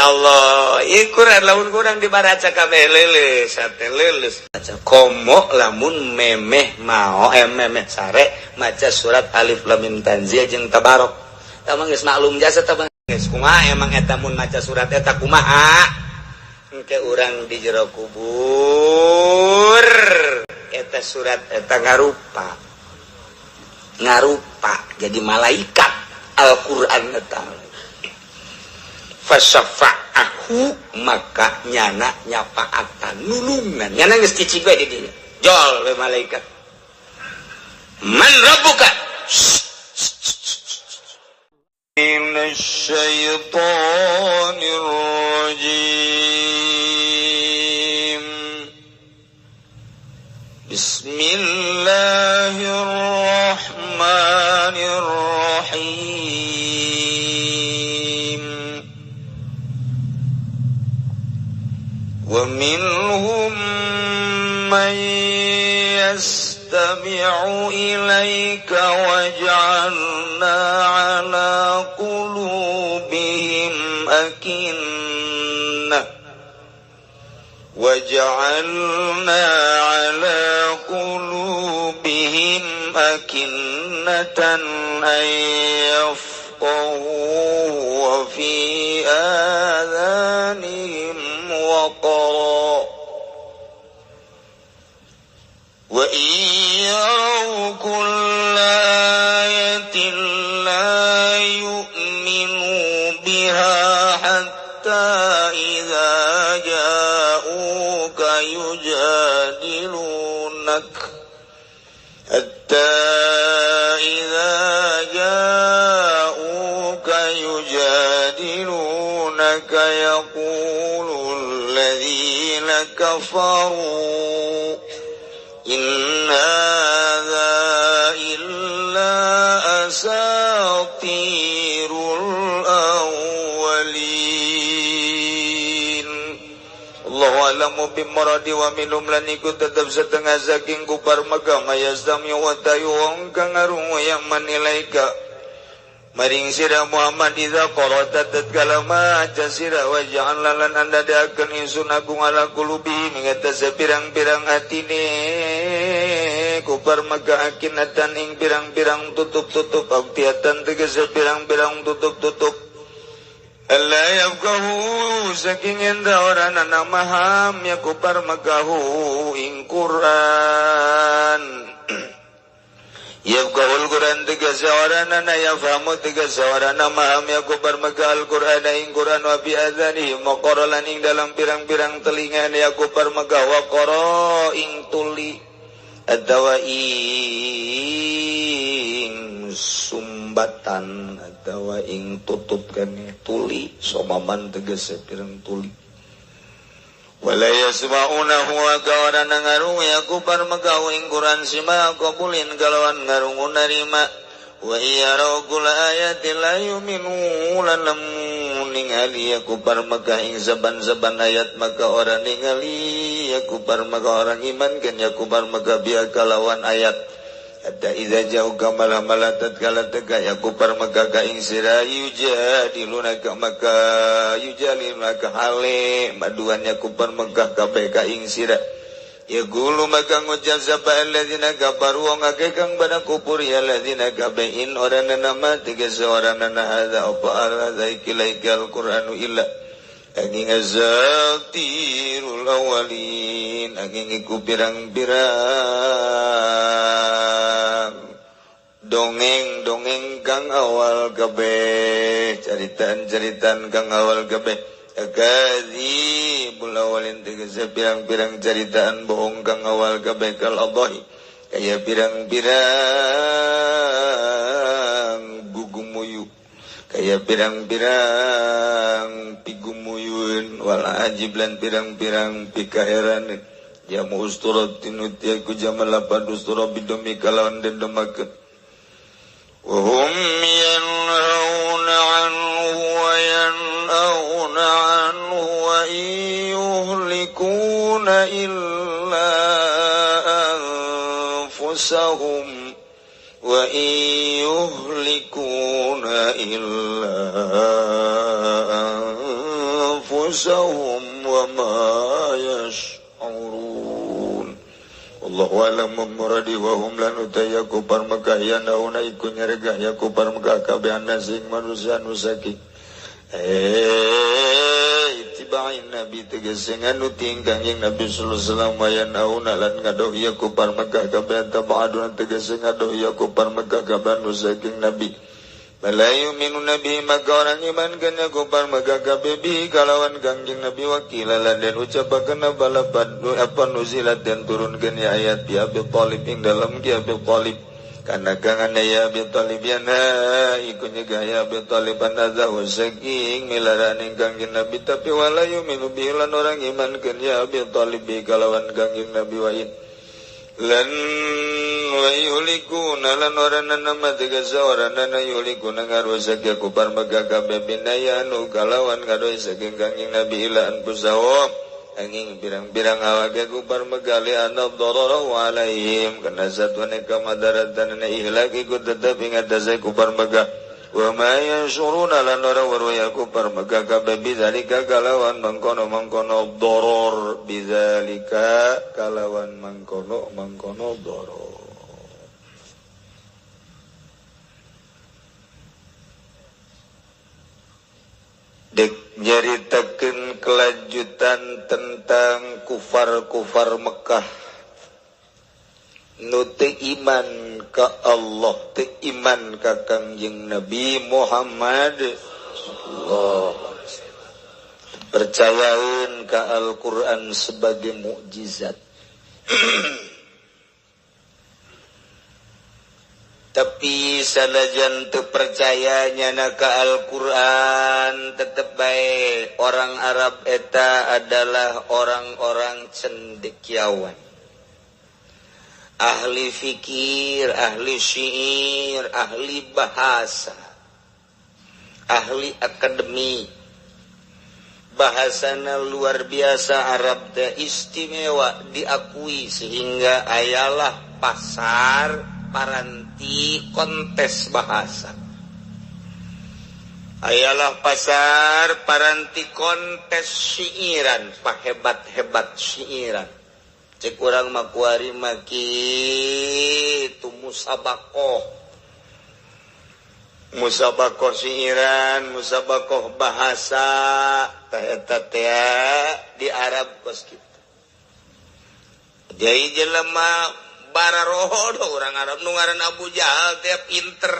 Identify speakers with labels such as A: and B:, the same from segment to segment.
A: Ya Allah, ieu Quran lamun kurang dibaca kabeh leuleus, sate leuleus. Komo lamun memeh mao memeh sare maca surat Alif Lam Mim Tanzil jeung Tabarok. Tah mah geus maklum jasa tah geus kumaha emang eta mun maca surat eta kumaha? Engke urang di jero kubur eta surat eta ngarupa. Ngarupa jadi malaikat Al-Qur'an eta. Fasyafa'ahu maka nyana nyapaatan nulungan nyana geus cicing we di dinya jol we malaikat man rabbuka.
B: من الشيطان الرجيم بسم الله الرحمن الرحيم ومنهم من يستمع إليك وجعلنا على قلوبهم أكنة وجعلنا على قلوبهم أكنة أن يفقهوه وفي آذانهم وقرا وإن يروا كل آية لا يؤمنوا بها حتى إذا جاءوك يجادلونك حتى إذا جاءوك يجادلونك يقول الذين كفروا إن هذا إلا أساطير الأولين. الله أعلم بمراده ومنهم lan iku tetep setengah saking kufar Mekah mayastami wa tayu wong kang ngarungu yang manilaika maring sira Muhammad idza qara'ta tatkala maca sira wa ja'alna lan andadakeun ingsun agung ala qulubi ing pirang-pirang atine kufar Mekah akinatan ing pirang-pirang tutup-tutup aktiatan tegese pirang-pirang tutup-tutup alla yafqahu saking enda ora nana maham ya kufar Mekah ing Quran. Yafqahul Quran tegese ora nana yafhamu tegese ora maham ya kufar Mekah Al-Quran ing Quran wa bi adzanihim waqara lan ing dalam pirang-pirang telinga ya kufar Mekah waqara ing tuli atawa ing sumbatan atawa ing tutup kene tuli somaman tegese pirang tuli. Wala yasma'unahu wa kawana ngarungu ya kufar Mekah ing Quran sima qabulin kalawan ngarungu narima wa iyarau kula ayatin la yu'minu lan lamun ningali ya kufar Mekah ing saban-saban ayat maka ora ningali ya kufar Mekah orang iman kan ya kufar Mekah biya kalawan ayat. Hatta idza ja'uka malah tatkala teka ya kufar Mekah ka ing sira yujadilunaka maka yujalilunaka hale maduan ya kufar Mekah kabeh ka ing sira ya gulu maka ngucap sapa alladzina kafaru wong akeh kang pada kufur ya alladzina kabeh in ora nama tegese ora nana hadza apa hadza iki laikal Qur'anu illa angin azatirul awalin angin iku pirang-pirang dongeng-dongeng kang awal kabeh caritaan-caritaan kang awal kabeh akadzibul awalin tegese pirang-pirang caritaan bohong kang awal kabeh kal adhi kaya pirang-pirang gugumuyu kaya pirang-pirang pigumuyun wal ajib lan pirang-pirang pikaheran jamu usturatin utiaku jamal lapad ustura bidumi kalawan dendemakeun wa hum yanhauna anhu wa yanhauna anhu wa yuhlikuna illa anfusahum wa yuhlikuna illa anfusahum wa ma yash'urun. Wallahu a'lam muradi wa hum lan utaya kupar Mekah ya nauna iku nyeregah ya kupar Mekah kabeh sing manusia nusaki itiba'in nabi tegese nganuti ingkang ing Nabi sallallahu alaihi wasallam ya nauna lan ngadoh ya kupar Mekah kabeh tabaadun tegese ngadoh ya kupar Mekah kabeh nusaking nabi. Balayu minu nabi maka orang iman kena kupar Mekah kabeh bi kalawan kangjeng Nabi wakila lan den ucapaken balapan apa nuzilat dan turunkeun ya ayat bi Abi Thalib ing dalem ki Abi Thalib kana kangan ya Abi Thalib yana iku nyegah ya Abi Thalib anadza saking milarane kangjeng Nabi tapi walayu minu bi lan orang iman keun ya Abi Thalib bi kalawan kangjeng Nabi wa in lan wa yuhlikuna lan oranana mategasa oranana yuhlikuna ngarusak ya kupar Mekah kabeh binayanu kalawan ngadoy saking kangjeng Nabi ila anfusahum angin pirang-pirang awake kupar Mekah li anna dararahu alaihim kana satuane kamadaratan ihlak iku tetep ing atase kupar Mekah wa ma yanshuruna lan ora weruh ya kupar Mekah kabeh bidzalika kalawan mangkono-mangkono doror bidzalika kalawan mangkono-mangkono doror. Dek nyaritakeun kelanjutan tentang kufar-kufar Mekah nu teu iman ka Allah, teu iman ka Kangjeng Nabi Muhammad sallallahu alaihi wasallam. Percayaeun ka Al-Qur'an sebagai mukjizat. Tapi sanajan teu percaya nyana ka Al-Qur'an tetep bae orang Arab eta adalah orang-orang cendekiawan, ahli fikir, ahli syair, ahli bahasa, ahli akademi. Bahasana luar biasa Arab teh istimewa diakui sehingga ayalah pasar paranti kontes bahasa. Ayalah pasar paranti kontes syairan, pahebat-hebat syairan. Cek urang mah kuari mah kitu musabakoh. Musabakoh syairan, musabakoh bahasa tah eta teh di Arab kos kitu. Jadi jelema bararoho orang Arab nu ngaran Abu Jahal teh pinter,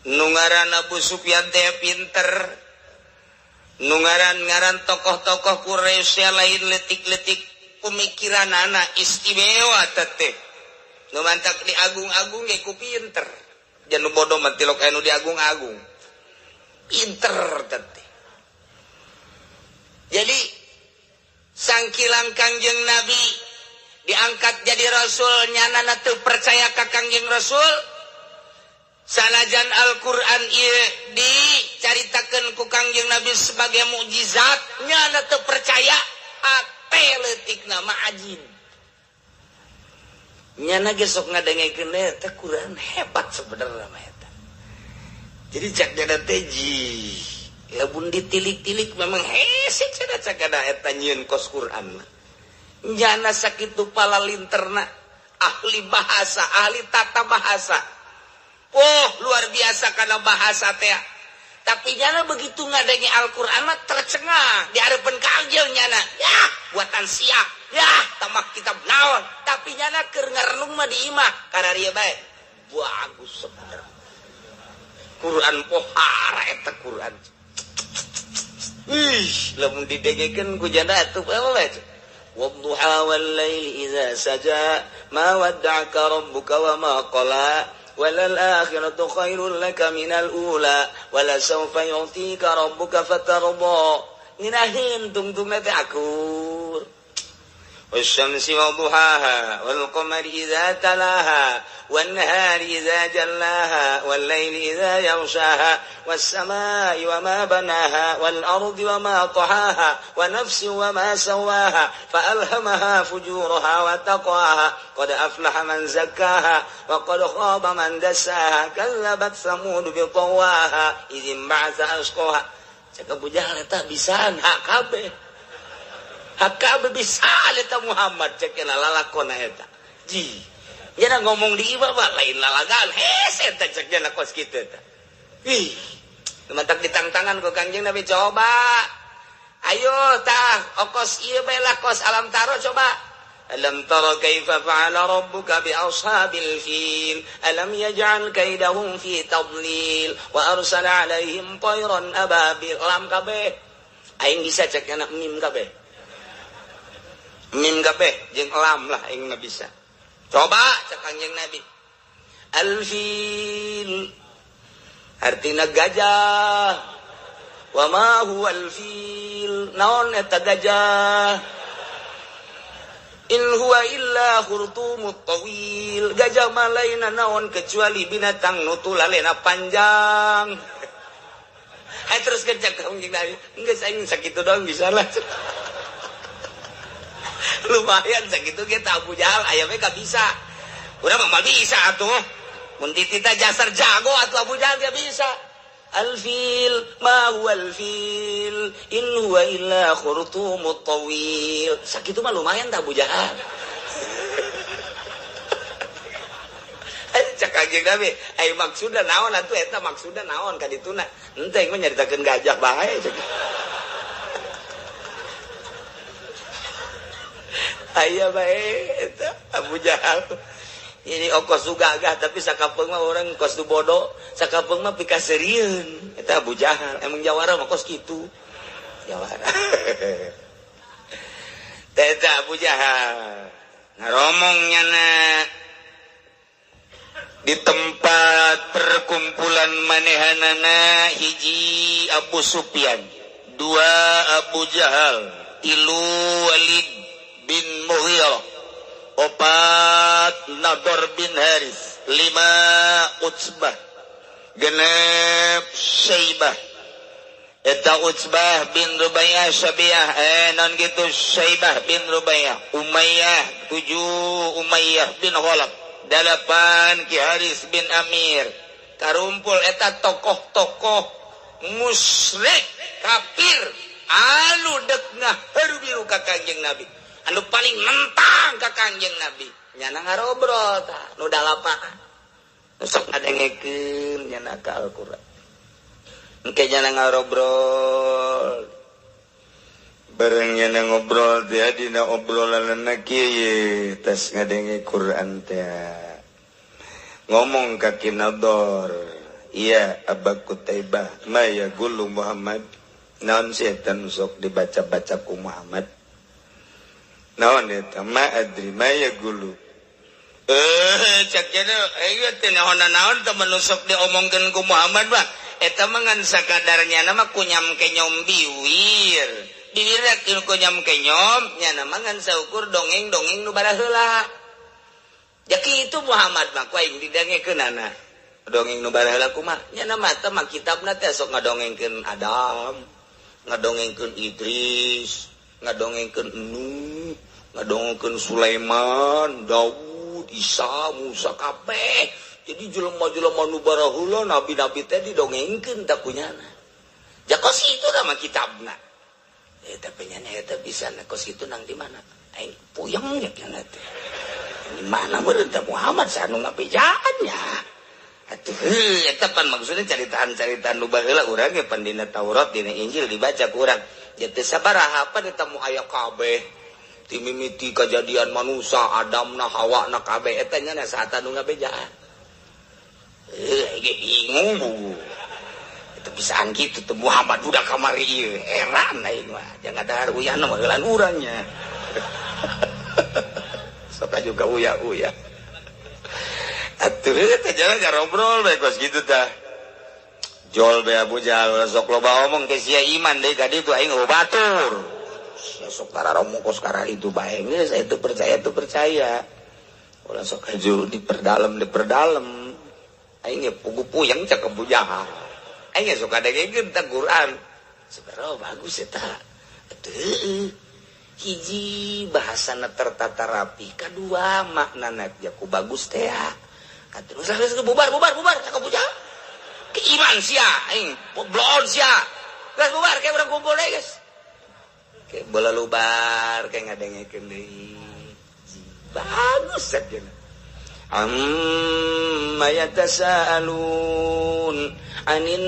B: nu ngaran Abu Sufyan teh pinter, nu ngaran-ngaran tokoh-tokoh Quraisy lain letik-letik pemikiran anak istimewa teteh nu mantak diagung-agung ge ku pinter. Jangan nu bodoh mah tilok anu diagung-agung pinter teteh. Jadi sangkilang Kangjeng Nabi diangkat jadi rasul nyana teu percaya ka Kangjeng Rasul sanajan Al-Qur'an ieu dicaritakeun ku Kangjeng Nabi sebagai mukjizat nyana teu percaya ate leutikna mah ajin nyana ge sok ngadengekeun eta Qur'an hebat sebenarnya mah eta. Jadi cak jana teh ji lamun ditilik-tilik memang hese cenah cakana eta nyieun kos Qur'an mah. Nyana sakitu pala linterna ahli bahasa, ahli tata bahasa. Oh, luar biasa karena bahasa teh. Tapi nyana begitu ngadenge Al-Qur'an mah tercengah di hareupeun kangjeng nyana. Yah, buatan sia. Yah, tamak kitab naon. Tapi nyana keur ngarenung mah di imah kararieu bae. Bagus sebenarnya. Quran pohara eta Quran. Ih, lamun didengekeun ku janda atuh bae. والضحى والليل إذا سجى ما ودعك ربك وما قلى وللآخرة خير لك من الأولى ولسوف يعطيك ربك فترضى nginahin tungtungna teh akur. والشمس وضحاها والقمر إذا تلاها والنهار إذا جلاها والليل إذا يغشاها والسماء وما بناها والأرض وما طحاها ونفس وما سواها فألهمها فجورها وتقواها قد أفلح من زكاها وقد خاب من دساها كذبت ثمود بطغواها إذ انبعث أشقاها.
A: Cek Abu Jahal eta bisaan HKB. HKB bisa eta Muhammad cek lalakona eta. Ji. Nya ngomong di ieu mah lain lalagan. Hese eta cek nya kos kitu eta. Ih. Mantak ditangtangan ku Kangjeng Nabi coba. Ayo tah okos ieu bae lah kos alam taro coba. Alam tara kaifa fa'ala rabbuka bi ashabil fil alam yaj'al kaidahum fi tadlil wa arsala 'alaihim tayran ababil. Lam kabeh aing bisa cek anak mim kabeh. Mim kabeh jeung lam lah aing mah bisa. Coba cek Kanjeng Nabi. Al-fil artina gajah. Wa ma huwa al-fil naon eta gajah? In huwa illa khurtumut tawil. Gajah mah lainna naon kecuali binatang nu tulalena panjang. Hai terus kecak Kanjeng Nabi. Geus aing sakitu doang bisa lah. Lumayan sakitu ge Abu Jahal aya we ka bisa. Urang mah bisa atuh. Mun titita jasar jago atuh Abu Jahal ge bisa. Al-fil ma huwa al-fil in huwa illa khurtumut tawil. Sakitu mah lumayan tah Abu Jahal. Cek Kanjeng Nabi, ai maksudna naon atuh eta maksudna naon ka dituna. Henteu aing mah nyaritakeun gajah bae cek. Aya bae eta Abu Jahal. Ini okos nu gagah tapi sakapeung mah urang kos nu bodoh, sakapeung mah pikaseurieun. Eta Abu Jahal, emang jawara mah kos kitu. Jawara. Eta Abu Jahal. Ngaromong nyana di tempat perkumpulan manehanana hiji Abu Sufyan, dua Abu Jahal, tilu Walid bin Mughirah, opat Nador bin Haris, lima Utsbah, genep Syaibah. Eta Utsbah bin Rubaiyah Syabiah, non gitu Syaibah bin Rubaiyah, Umayyah tujuh Umayyah bin Khalaf, delapan Ki Haris bin Amir. Karumpul eta tokoh-tokoh musyrik kafir anu dek ngaharu biru ka Kangjeng Nabi, anu paling nentang ka Kangjeng Nabi. Nyana ngarobrol tah nu dalapan. Nu sok ngadengekeun nyana ka Al-Qur'an. Engke nyana ngarobrol. Bareng nyana ngobrol teh dina obrolanna kieu tas ngadenge Qur'an teh. Ngomong ka Ki Nador, iya Aba Kutaibah, ma yaqulu Muhammad. Naon sih eta nu sok dibaca-baca ku Muhammad? Naon eta ma adri ma yaqulu. Cek jana ieu teh naon-naon teh nu sok diomongkeun ku Muhammad mah eta mah ngan sakadarnya mah kunyam kenyom biwir. Biwirna kunyam kenyom nya mah ngan saukur dongeng-dongeng nu baraheula. Ja kitu Muhammad mah ku aing didengekeunana. Dongeng nu baraheula kumaha? Nya mah teh mah kitabna teh sok ngadongengkeun Adam, ngadongengkeun Idris, ngadongengkeun Nuh, ngadongengkeun Sulaiman, Daud, Isa, Musa kabeh. Jadi jelema-jelema nu baraheula nabi-nabi teh didongengkeun tah kunyana. Ja kos kitu tah mah kitabna. Tapi nyana eta bisa na kos kitu nang di mana? Aing puyeng nya kana teh. Di mana meureun teh Muhammad sanu ngabejaan nya. Atuh eta pan maksudna caritaan-caritaan nu baheula urang ge pan dina Taurat dina Injil dibaca ku urang. Ja teu sabaraha pan eta mu aya kabeh. Ti mimiti kajadian manusia Adam na Hawa na kabeh eta nya saat anu ngabejaan. Ge bingung. Itu bisaan kitu teh Muhammad budak kamari ieu. Heran aing mah. Jangan dahar uyahna mah heulan urangnya. Sok juga uyah-uyah. Atuh teh jalan ngarobrol bae kos kitu tah. Jol bae Abu Jahal sok loba omong ke sia iman deui ka ditu aing batur. Sia sok tararomong kos karari itu bae geus itu percaya itu percaya. Ulah sok haju diperdalam. Aing ge pugu puyeng cek Abu Jahal. Aing ge sok kadengekeun tah Quran. Sebenarnya bagus eta. Atuh hiji bahasana tertata rapi, kadua maknana jaku bagus teh. Atuh geus bubar bubar bubar cek Abu Jahal. Keiman sia aing, bloon sia. Geus bubar kayak urang kumpul deui geus. Kayak bola lubar kayak ngadengekeun deui. Bagus saja. Amma yatasaalun anin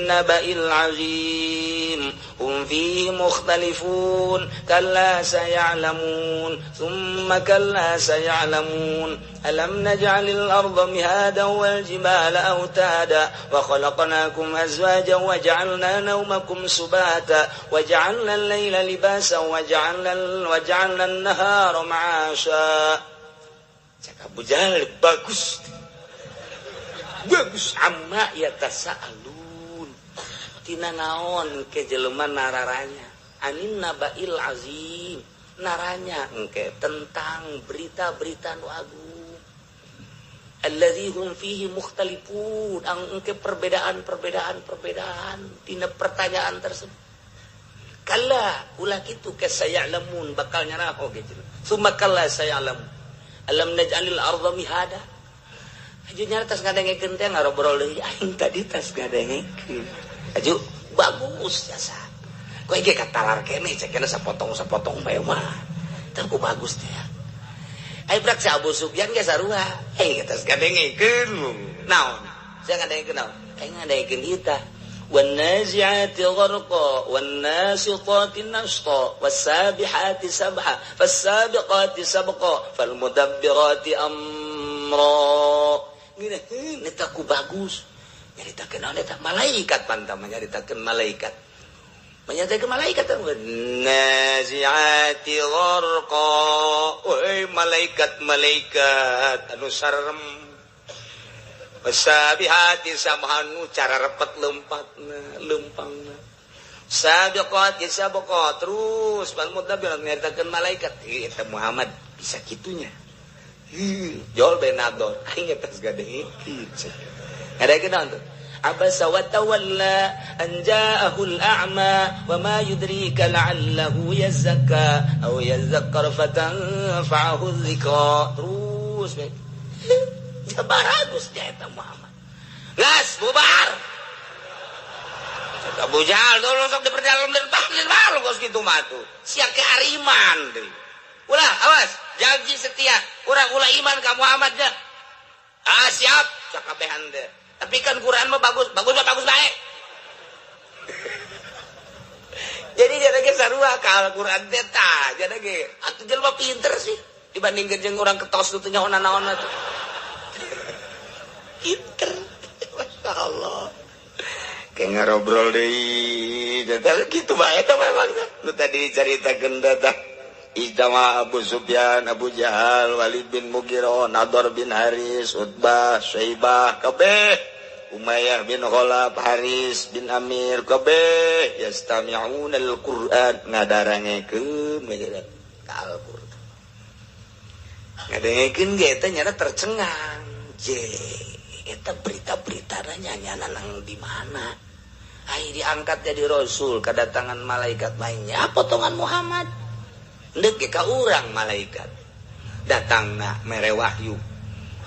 A: naba'il azim hum fihi mukhtalifun kalla saya'lamun thumma kalla saya'lamun alam naj'alil arda mihadan wal jibala awtada wa khalaqnakum azwajan wa ja'alna nawmakum subata wa ja'alna al-laila libasa wa ja'alna an-nahara ma'asha. Cak Abu Jahal bagus. Bagus amma yatasaalun. Tina naon ke jelema nararanya. Anin nabail azim. Naranya engke tentang berita-berita nu agung. Allazi hum fihi mukhtalifun. Engke perbedaan-perbedaan tina pertanyaan tersebut. Kalla ulah kitu ke saya'lamun bakal nyaraho ge jelema. Summa kalla saya'lamun. Alam naj'alil arda mihada. Aju nyara tas ngadengekeun teh ngarobrol deui aing tadi tas ngadengekeun. Aju bagus jasa. Koe ge katalar keneh cekena sapotong-sapotong bae mah. Tah ku bagus teh. Ai prak si Abu Sufyan ge sarua. Eh tas ngadengekeun. Naon? Sia ngadengekeun naon? Aing ngadengekeun ieu tah. والنازعات غرقا والناشطات نشطا والسابحات سبحا فالسابقات سبقا فالمدبرات أمرا. Ngeunaheun eta ku bagus. Nyaritakeun naon eta malaikat pantama nyaritakeun malaikat. Menyatakan malaikat nazi'ati gharqa. Woi malaikat-malaikat anu sarem. Wasabihati samhanu cara repet lempatna lempangna. Sabiqati sabqa terus bal mudabbir nyaritakeun malaikat. Ieu eta Muhammad bisa kitunya. Jol benador aing eta gadekeun. Ngadekeun naon tuh? Abasa wa tawalla an ja'ahul a'ma wa ma yudrika la'allahu yazakka aw yazakkar fatanfa'ahu dzikra. Terus bagus dia eta Muhammad. Gas bubar. Cek Abu Jahal dulu sok diperdalam dan balu kos kitu mah tuh. Sia ke ariman deui. Ulah awas, janji setia. Urang ulah iman ka Muhammad dah. Ah siap, cakabehan teh. Tapi kan Quran mah bagus, bagus mah bagus bae. Jadi jadi ge sarua ka Al-Quran teh tah, jadi ge atuh jelema pinter sih dibandingkeun jeung urang ketos teu nyaho nanaon atuh. Pinter, Masya Allah. Kayak ngarobrol deui, gitu bae eta memang. Lu tadi caritakeun tah. Ijtama Abu Sufyan, Abu Jahal, Walid bin Mughirah, Nadhr bin Haris, Utbah, Syaibah, kabeh, Umayyah bin Khalaf, Haris bin Amir, kabeh yastami'una al-Qur'an ngadarangekeun ka Al-Qur'an. Ngadengekeun ge eta nyana tercengang. Je eta berita-berita nyana nang di mana? Ai diangkat jadi rasul, kedatangan malaikat lainnya potongan Muhammad. Ndek ge ka urang malaikat. Datangna mere wahyu.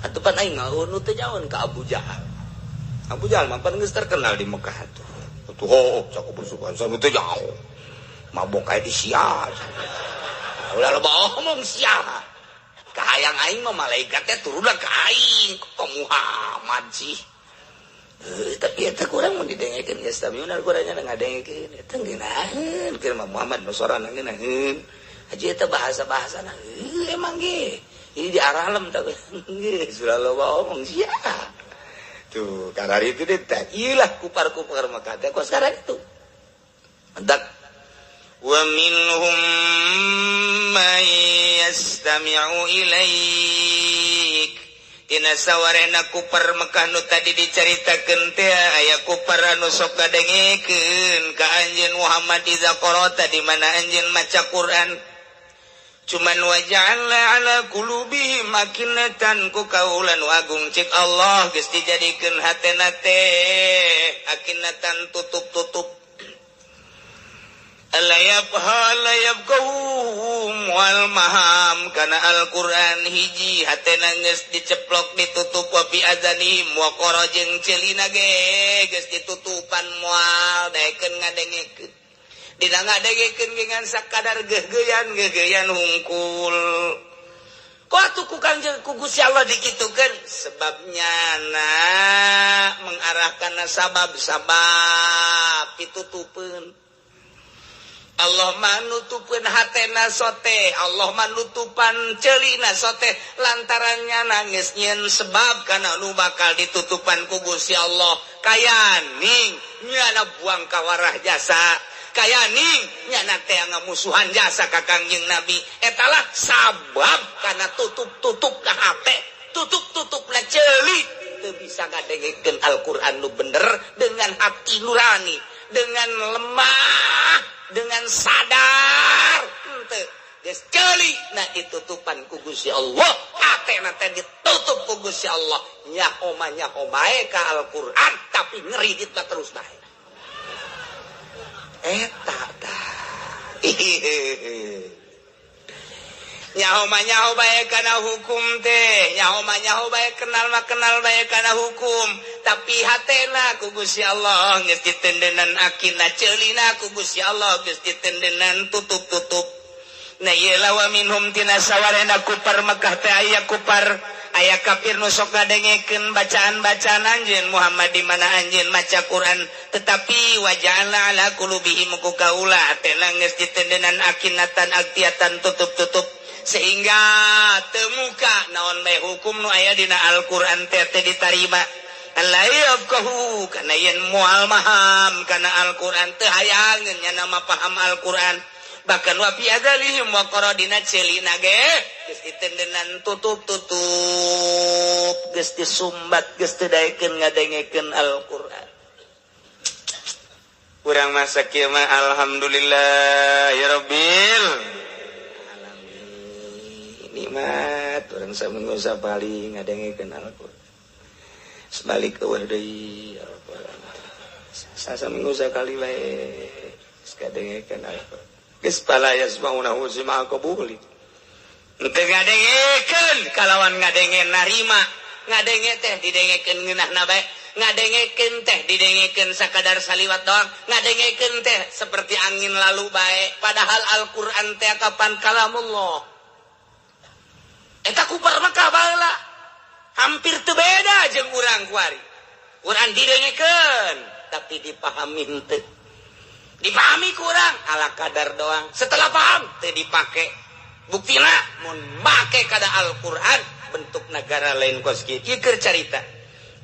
A: Atuh pan aing ngaunu teu nyaon ka Abu Jahal. Abu Jahal mah pan geus terkenal di Mekah atuh. Atuh hooh cak Abu Sufyan sanu teu jauh. Mabok kae di sia. Ulah loba omong sia. Kahayang aing mah malaikatnya turunlah ka aing kok Muhammad sih. Tapi eta kurang mun didengekeun geus tamiuna kurangnya ngadengekeun eta ngeunaheun keur mah Muhammad nu sorana ngeunaheun. Haji eta bahasa-bahasana emang ge. Ini di aralem tah geus ulah loba omong sia. Tuh karena itu deh tah ieu lah kupar-kupar maka teh kok sekarang itu. Mendak wa minhum man yastami'u ilaik. Tina sawarena kupar Mekah nu tadi dicaritakeun teh aya kupar anu sok ngadengekeun ka anjeun Muhammad iza qara'ta di mana anjeun maca Quran. Cuman waja'alna ala qulubihim akinatan ku kaula nu agung cik Allah geus dijadikeun hatena teh akinatan tutup-tutup. Layabqahum wal maham kana Al-Qur'an hiji hatena geus diceplok ditutup wa fi azanihim wa qara jeung ceulina ge geus ditutupan moal daekeun ngadengekeun dina ngadengekeun ge ngan sakadar geugeuyan hungkul. Kok atuh ku Kangjeng ku Gusti Allah dikitukeun sebabnya na mengarahkan sabab-sabab ditutupeun. Allah manutupeun hatena sote, Allah manutupan ceulina sote lantarannya nangis nyeun sebab kana nu bakal ditutupan ku Gusti Allah. Kayaning nyana buang kawarah jasa, kayaning nyana teh ngamusuhan jasa ka Kangjeng Nabi. Etalah sabab kana tutup-tutup ka hate, tutup-tutupna ceuli teu bisa ngadengekeun Al-Qur'an nu bener dengan hati nurani, dengan lemah, dengan sadar henteu geus ceuli na ditutupan ku Gusti Allah, hatena teh ditutup ku Gusti Allah. Nyaho mah nyaho bae ka Al-Qur'an tapi ngeridit mah terus bae. Eta tah nyaho mah nyaho bae kana hukum teh, nyaho mah nyaho bae kenal mah kenal bae kana hukum, tapi hatena ku Gusti Allah geus ditendenan akina ceulina ku Gusti Allah geus ditendenan tutup-tutup. Na ieu lawa minhum tina sawarena kupar Mekah teh aya kupar aya kafir nu sok ngadengekeun bacaan-bacaan anjeun Muhammad di mana anjeun maca Quran, tetapi waja'alna ala qulubihim ku kaula hatena geus ditendenan akinatan aktiatan tutup-tutup sehingga temuka naon bae hukum nu aya dina Al-Qur'an teh teh ditarima. La yafqahu kana yen moal maham kana Al-Qur'an teu hayangeun nya nama paham Al-Qur'an. Bahkan wa fi adzalihim wa qaradina ceulina ge geus ditendenan tutup-tutup, geus disumbat, geus teu daekeun ngadengekeun Al-Qur'an. Urang masa kieu mah alhamdulillah ya rabbil alamin. Nikmat urang saminggu sapali ngadengekeun Al-Qur'an. Sebalik eueuh deui ya rabbal alamin. Saminggu sakali bae geus ngadengekeun Al-Qur'an. Geus pala yasma'unahu sima qabuli. Teu ngadengekeun kalawan ngadenge narima, ngadenge teh didengekeun ngeunahna bae, ngadengekeun teh didengekeun sakadar saliwat doang, ngadengekeun teh seperti angin lalu bae, padahal Al-Qur'an teh kapan kalamullah. Eta kupar Mekah baheula hampir teu beda jeung urang kuari. Quran didengekeun tapi dipahami henteu. Dipahami kurang ala kadar doang. Setelah paham teu dipake. Buktina mun make kada Al-Qur'an bentuk negara lain kos kieu. Ieu keur carita.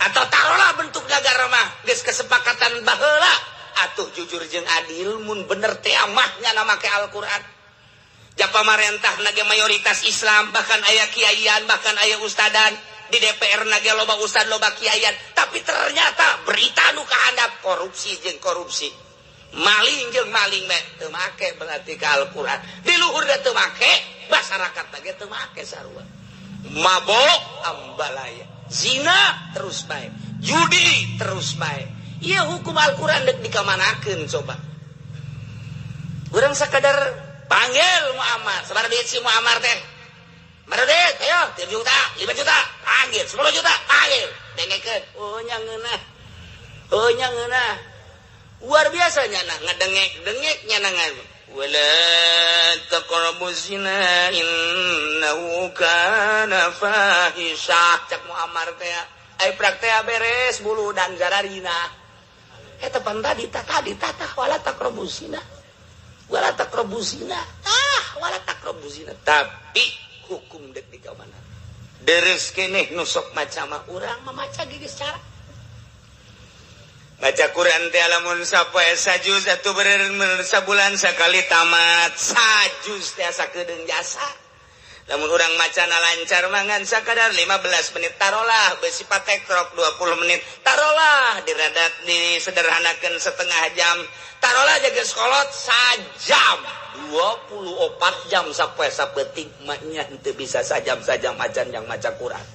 A: Atau tarolah bentuk negara mah geus kesepakatan baheula. Atuh jujur jeung adil mun bener teh mah nya make Al-Qur'an. Ja pamarentah nage mayoritas Islam, bahkan aya kiaian, bahkan aya ustadan di DPR nage loba ustad loba kiaian, tapi ternyata berita nu kahandap korupsi jeung korupsi. Maling jeung maling bae teu make berarti ka Al-Qur'an. Di luhur da teu make, masyarakat nage teu make sarua. Mabok ambalaya, zina terus bae, judi terus bae. Ieu hukum Al-Qur'an deuk dikamanakeun coba. Urang sakadar panggil Muammar, sabar duit si Muammar teh. Mana duit? Ayo, 3 juta, 5 juta, panggil, 10 juta, panggil. Dengekeun. Oh nya ngeunah. Oh nya ngeunah. Luar biasa nyana ngedengek-dengek nyana ngan. Wala taqrabu zina innahu kana fahisyah. Cak Muammar teh ai prak teh beres bulu dan zararina. Eta pan tadi tadi tah wala taqrabu zina. Wala taqrabu zina. Tah wala taqrabu zina. Tapi hukum dek di kamana. Deres keneh nu sok maca mah urang mamaca ge geus cara. Baca Quran teh lamun sapoe sajuz atuh bener sabulan sakali tamat sajuz teh sakedeung jasa. Lamun urang macana lancar mangan sakadar 15 menit tarolah besi patekrok 20 menit tarolah diradat disederhanakeun setengah jam tarolah jaga sekolot sajam 24 jam sapoe sapeting mah nya henteu bisa sajam-sajam acan yang maca Quran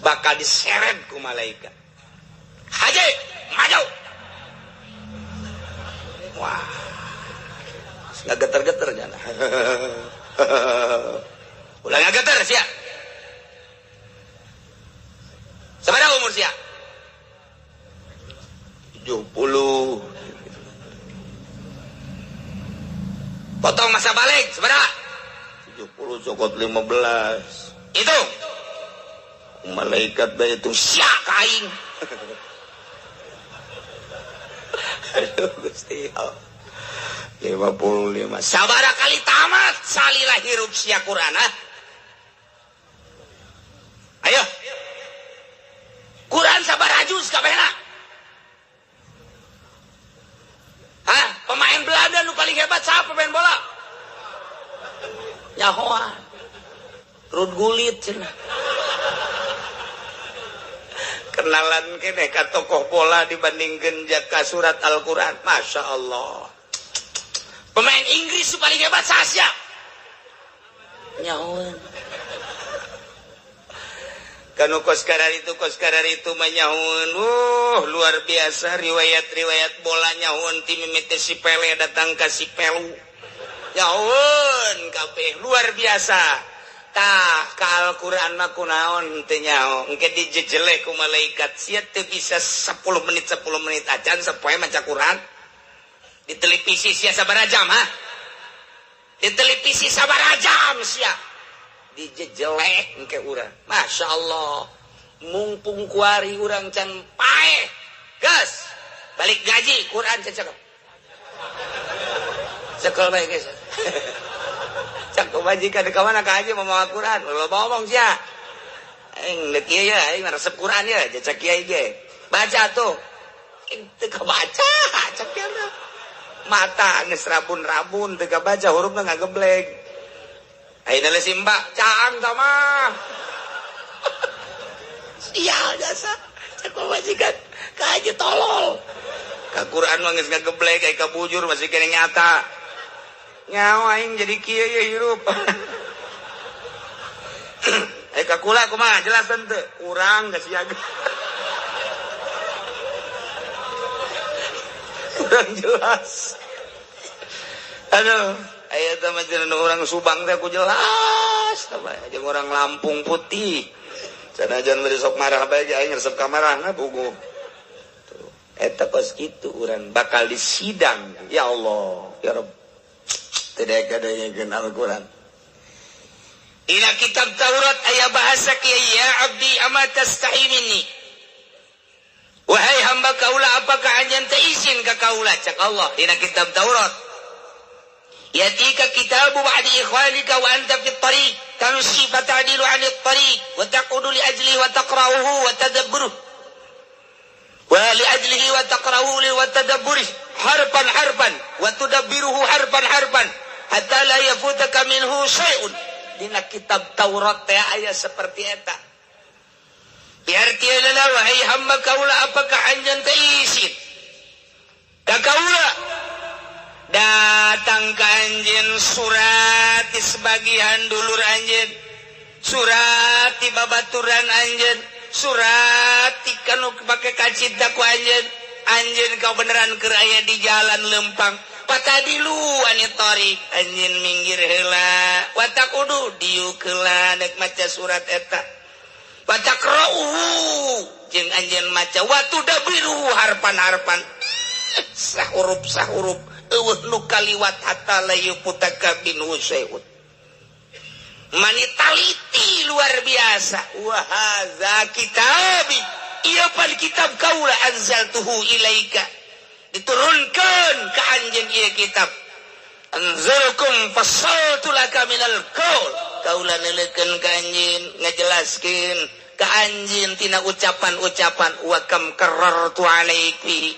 A: bakal diseret ku malaikat. Haji, maju. Wah, nggak geter-geter jana. Ulah nggak geter sia. Sabaraha umur sia? 70. Potong masa balik sabaraha? 70 cokot 15. Itu malaikat bae itu sia ka aing. Aduh Gusti Allah. 55. Sabaraha kali tamat salila hirup sia Quran, ah? Ayo. Quran sabaraha juz kabehna? Hah? Pemain Belanda nu paling hebat siapa pemain bola? Nyahoan. Ruud Gullit cenah. Kenalan kene ka tokoh bola dibandingkeun jaka surat Al-Qur'an. Masya Allah. Pemain Inggris paling hebat se-Asia. Nyahoan. Kanu kos karar itu mah nyahoan. Luar biasa riwayat-riwayat bola nyahoan ti mimiti si Pele datang ka si Pelu. Nyahoan kabeh luar biasa. Tah ka Al-Qur'an mah kunaon teu nyaho. Engke dijejeleh ku malaikat sia teu bisa 10 menit 10 menit acan sapoe maca Qur'an. Di televisi sia sabaraha jam, ha? Di televisi sabaraha jam sia? Dijejelek engke urang. Masya Allah. Mumpung kuari urang can paeh. Gas. Balik gaji Quran cecek. Cekel bae geus. Cak majikan ka mana ka haji mamawa Quran. Ulah ngomong sia. Aing deuk ieu ya, aing resep Quran ya, cecek kiai ge. Baca tuh. Aing teu kabaca, cek kieu. Mata geus rabun-rabun teu kabaca hurufna ngageblek. Ayeuna si mbak caang tah mah. Sial jasa. Cek majikan ka haji tolol. Ka Quran mah geus ngageblek aya ka bujur masih kene nyata. Nyawa aing jadi kieu ye hirup. Eh ka kula kumaha jelas teu? Urang geus siaga. Kurang jelas. Aduh, aya teh mah cenah urang Subang teh ku jelas teh jeung urang Lampung putih. Sanajan bari sok marah bae aing resep ka marahna puguh. Tuh, eta kos kitu urang bakal disidang. Ya Allah, ya Rabb. Tidak ada yang kenal Al-Quran. Ina kitab Taurat aya bahasa kieu ya abdi ama tastahi minni. Wahai hamba kaula apakah anjeun teu izin ka kaula cak Allah dina kitab Taurat. Yatika kitabu ba'di ikhwanika wa anta fit tariq tamshi fata'dilu 'anil tariq wa taqudu li ajlihi wa taqra'uhu wa tadabburuhu wa li ajlihi wa taqra'uhu wa tadabburuhu harfan harfan wa tudabbiruhu harfan harfan hatta la yafutaka minhu syai'un. Dina kitab Taurat teh aya seperti eta. Biartiana wahai hamba kaula apakah anjeun teh izin ka kaula datang ka anjeun surat di sebagian dulur anjeun, surat di babaturan anjeun, surat di kanu pake kacinta ku anjeun. Anjeun kau beneran keur aya di jalan lempang patadilu ani tariq anjeun minggir heula wa taqudu diuk heula nek maca surat eta wa taqra'uhu jeung anjeun maca wa tudabiruhu harpan-harpan sahurup sahurup eueuh nu kaliwat hatta la yuputaka minhu syai'un. Manitaliti luar biasa. Wa hadza kitabi ieu pan kitab kaula anzaltuhu ilaika diturunkan ka anjeun ieu kitab anzurkum fassaltu laka minal qaul kaula neuleukeun ka anjeun ngajelaskeun ka anjeun tina ucapan-ucapan wa kam karartu alaiki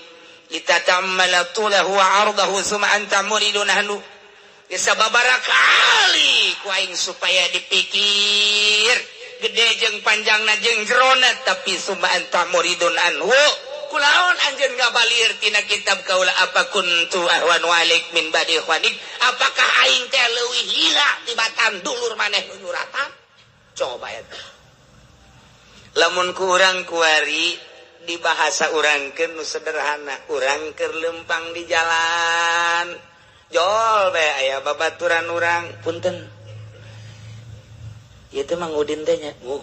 A: litatammala tulahu wa ardahu summa anta muridun nahnu sababaraha kali ku aing supaya dipikir gede jeung panjangna jeung jerona tapi summa anta muridun anhu kulaon anjeun ngabalir tina kitab kaula apa kuntu ahwanu alaik min badi ikhwanik apakah aing teh leuwih hila tibatan dulur maneh nu nyuratan. Coba eta lamun kurang kuari Di bahasa urangkeun nu sederhana, urang keur lempang di jalan jol bae aya babaturan urang, punten ieu teh Mang Udin teh nya. Oh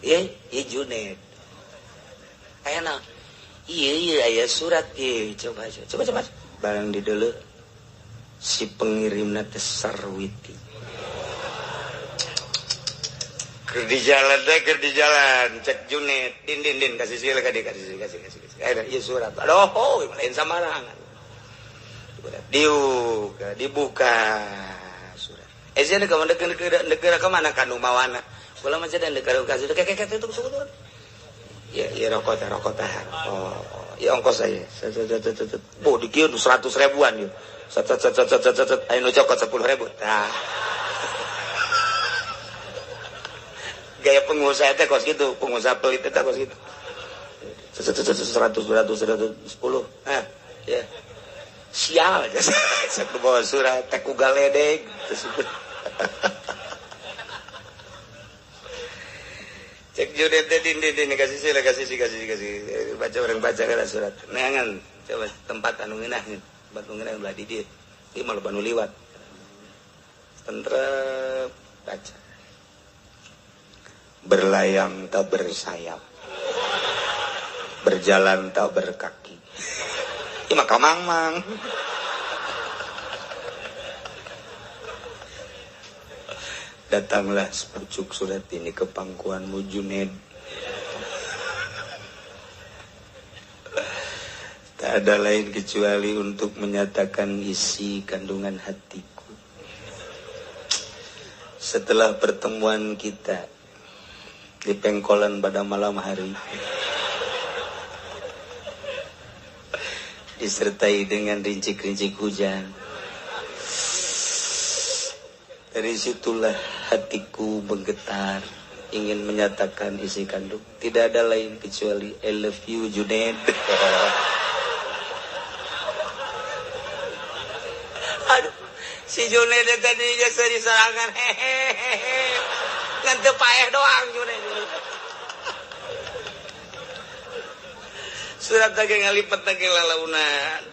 A: ieu ieu Junet aya naon ieu, ieu aya surat ieu, coba coba coba. Barang di deuleu si pengirimna teh Sarwiti. Keur di jalan teh, keur di jalan, cek Junet, din din din, kasih sila ka kasih kasih kasih kasih. Ayo ieu surat. Aduh, oh, lain samarangan. Dibuka, dibuka surat. Eh sia ka mana negara ka mana ka nu mawana. Kula mah cenah negara ka situ kek kek itu. Ya ya rokok teh, rokok teh. Oh, ya ongkos saya. Oh, di kieu 100 ribuan ieu. Set set set set set set, aya nu cokot 10.000. Tah. Gaya pengusaha teh kos gitu, pengusaha pelit teh kos gitu. 100, 200, 110. Nah, ya. Sial, saya bawa surat teh ku galedeg. Cek judet teh din din din kasih sila kasih kasih kasih. Baca orang baca kana surat. Neangan coba tempat anu ngeunah, tempat nu ngeunah belah di dieu. Ieu mah loba nu liwat. Tentrem baca. Berlayang tak bersayap, berjalan tak berkaki. Ini mah kamang-mang. Datanglah sepucuk surat ini ke pangkuanmu Juned. Tak ada lain kecuali untuk menyatakan isi kandungan hatiku. Setelah pertemuan kita di pengkolan pada malam hari, disertai dengan rincik-rincik hujan, dari situlah hatiku menggetar ingin menyatakan isi kandung. Tidak ada lain kecuali I love you Junaid. Aduh, si Junaid tadi jasa diserangan hehehe. Ngan teu paeh doang Junaid. Surat lagi ngalipet lagi lalaunan.